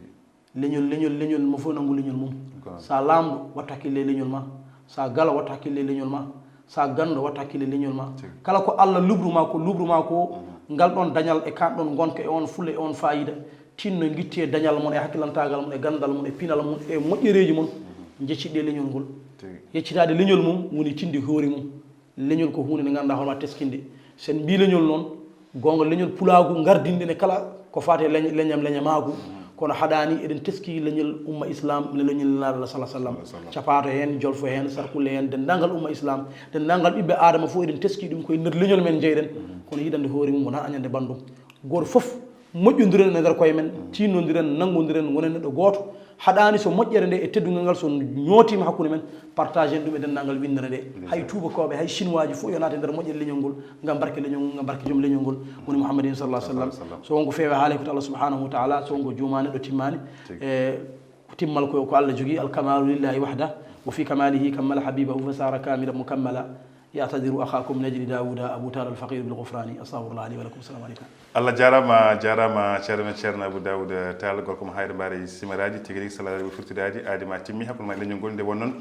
Leñol, leñol, leñol, mo fof nanngu leñol mum. Goonga. Sa laamɗo, wattu hakkille e leñol ma. Sa galo, wattu hakkille e leñol ma. Sa ganndo, wattu hakkille e leñol ma. Tigi. Kala ko Allah lubru ma ko, lubru ma ko, ngal ɗon dañal e kan ɗon ngonka e on fulla e on faayida, tinno ngitte dañal mon e hakkilantaagal mon e ganndal mon e pinal mon e moƴƴereeji mon, njecciɗe leñol ngol. Tigi. Yeccitaade leñol mum woni tinde hoore mum. Leñol ko huunde nde ngannduɗaa hoore ma teskinde. Sen mbii leñol noon, goonga leñol pulaagu ngardinɗen e kala ko faati e leñ-, leñam leñamaagu. Kono haɗaani eɗen teski leñol umma islam, leñol Nelaaɗo Allah sallallahu alaihi wasallam. Capaato heen, jolfo heen, sarkulle heen, denndaangal umma islam, denndaangal ɓiɓɓe Aadama fof eɗen teski ɗum koye nder leñol men njeyɗen. Kono yiɗande hoore mum wonaa añande banndum. Gooto fof moƴƴondiren e nder koye men, tiinnondiren, nanngondiren, wonen neɗɗo gooto. Haɗaani so moƴƴere nde e teddungal ngal so ñootiima hakkunde men, partage en ɗum e denndaangal winndere nde. Hay tuubakooɓe, hay chinois ji fof yo naat e nder moƴƴere leñol ngol, ngam barke leñol ngol, ngam barke joom leñol ngol, woni Muhammadin sallallahu alaihi wasallam. So wonko feewi haale ko to Allah subhanahu wa ta'ala, so wonko juuma neɗɗo timmaani. Tigi. E ko timmal ko, ko Allah jogii, al kamalu lillahi wahda, wa fi kamalihi kammala habibahu fa sara kamilan mukammala. يعتذر أخاكم نجل داود أبو تال الفقير بالغفران. أستغفر الله لي ولكم. السلام عليكم. Allah jaaraama, jaaraama, ceerno men Ceerno Abou Daouda Tall, gorko mo Hayre Mbaare Simeraaji, tigi rigi salaare o firtidaaji, aadi ma timmi, hakkunde ma e leñol ngol, nde won noon,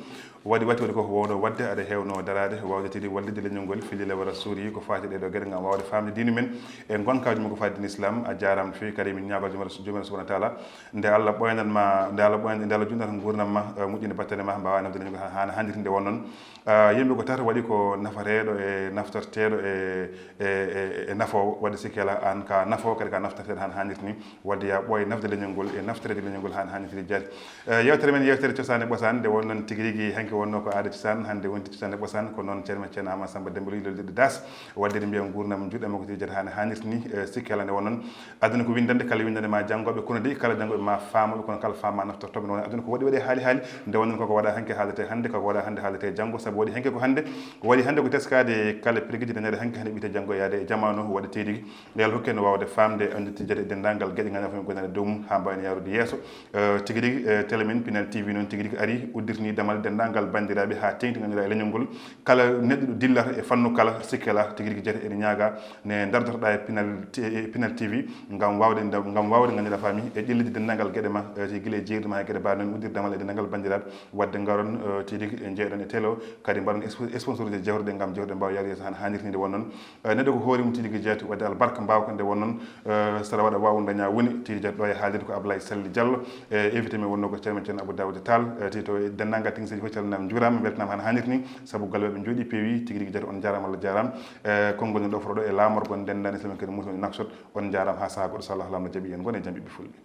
waɗi watti waɗi ko wowno waɗde, aɗa heewno daraade, waawde tigi wallitde leñol ngol, fillii lewal suuri, ko faati ɗee ɗoo geɗe, ngam waawde faamde diine men, e ngonkaaji mum ko faati diine Islam. A jaaraama no feewi, kadi min ñaagoo Joomiraaɗo, Joomiraaɗo Subhaanahu wa Taala, nde Allah ɓooyanan ma, nde Allah ɓooyanan, nde Allah juutnata nguurndam ma, eh, moƴƴina battane ma, mbaawaa nafde leñol ngol haa, haa no haanirta nde won noon. Ah, yimɓe ko tata waɗi ko nafateeɗo e naftorteeɗo e, e, e, e nafoowo. Waɗde sikke alaa, aan ka nafoowo, kadi ka naftorteeɗo haa no haanirta ni. Waɗde yaa ɓooy nafde leñol ngol e naftoreede leñol ngol haa no haanirta jaati. Eh, yeewtere men, yeewtere cosaan e ɓosaan, nde won noon tigi rigi, hanki wonno ko aada cosaan, hannde wonti cosaan e ɓosaan, ko noon ceerno men Ceerno Amadou Samba Demba Ly lolliɗo Das. Waɗde eɗen mbiya nguurndam juɗɗam makko tigi jaati haa no haanirta ni, eh, sikke alaa nde won noon. Aduna ko winndannde, kala winndannde ma janngooɓe, kono de kala janngooɓe ma faamooɓe, kono kala faam ma naftortooɓe. No woni aduna ko waɗi waɗi haali haali, nde wonno koko waɗa hanki haalete hannde, koko waɗa hannde haalete janngo, sabu waɗi hanki ko hannde, waɗi hannde ko teskaade kala pirgiji dañaade hanki hannde ɓiite janngo yaade e jamaanu, waɗde tigi rigi. Yo Allah hokku en waawde faamde, annditde e denndaangal geɗe ngannduɗaa fof en gonani e dow mum haa mbaawen yaarude yeeso. Eh, tigi rigi, eh, télé men Pinal T V noon tigi rigi ari uddirtini damal denndaangal banndiraaɓe haa teeŋti ngannduɗaa e leñol ngol. Kala neɗɗo ɗo dillata e fannu kala, sikke alaa, tigi rigi jaati ene ñaaga ne ndardotoɗaa e Pinal T-, e Pinal T V ngam waawde nda-, ngam waawde ngannduɗaa faami e ƴellitde denndaangal geɗe ma, eh, gila e jeeyirde ma e geɗe mbaɗe noon, uddirde damal e denndaangal banndiraaɓe, waɗde ngaron, eh, tigi rigi e njeeɗon e télé o, kadi mbaɗon spo-, sponsorisé Torɗe ngam jewɗe mbaawa yaade yeeso han haanirta ni. Nde wonnoon, eh, neɗɗo ko hoore mum tigi jati wadde albarka mbaawa ko. Nde wonnoon, eh, sara waɗa waawu daña woni tigi jati ɗo e haalirde ko Ablaye Sall Diallo. Eh, invité men wonno ko ceerno men ceerno Abou Daouda Tall. Eh, tigi to e denndaangal technicien ji fof calminaama njuuraama, mbeltanaama han haanirta ni, sabu galle ɓe njooɗi peewi tigi rigi jati. On njaaraama, Allah jaaraama. Eh, konngol men ɗo foto ɗo e laamorgo ndenndaani Islamic Kadi Moussa Naksot. On njaaraama haa sahaa goɗɗo, so Allah laamu jaɓi en ngon e jam ɓiɓɓe fulɓe.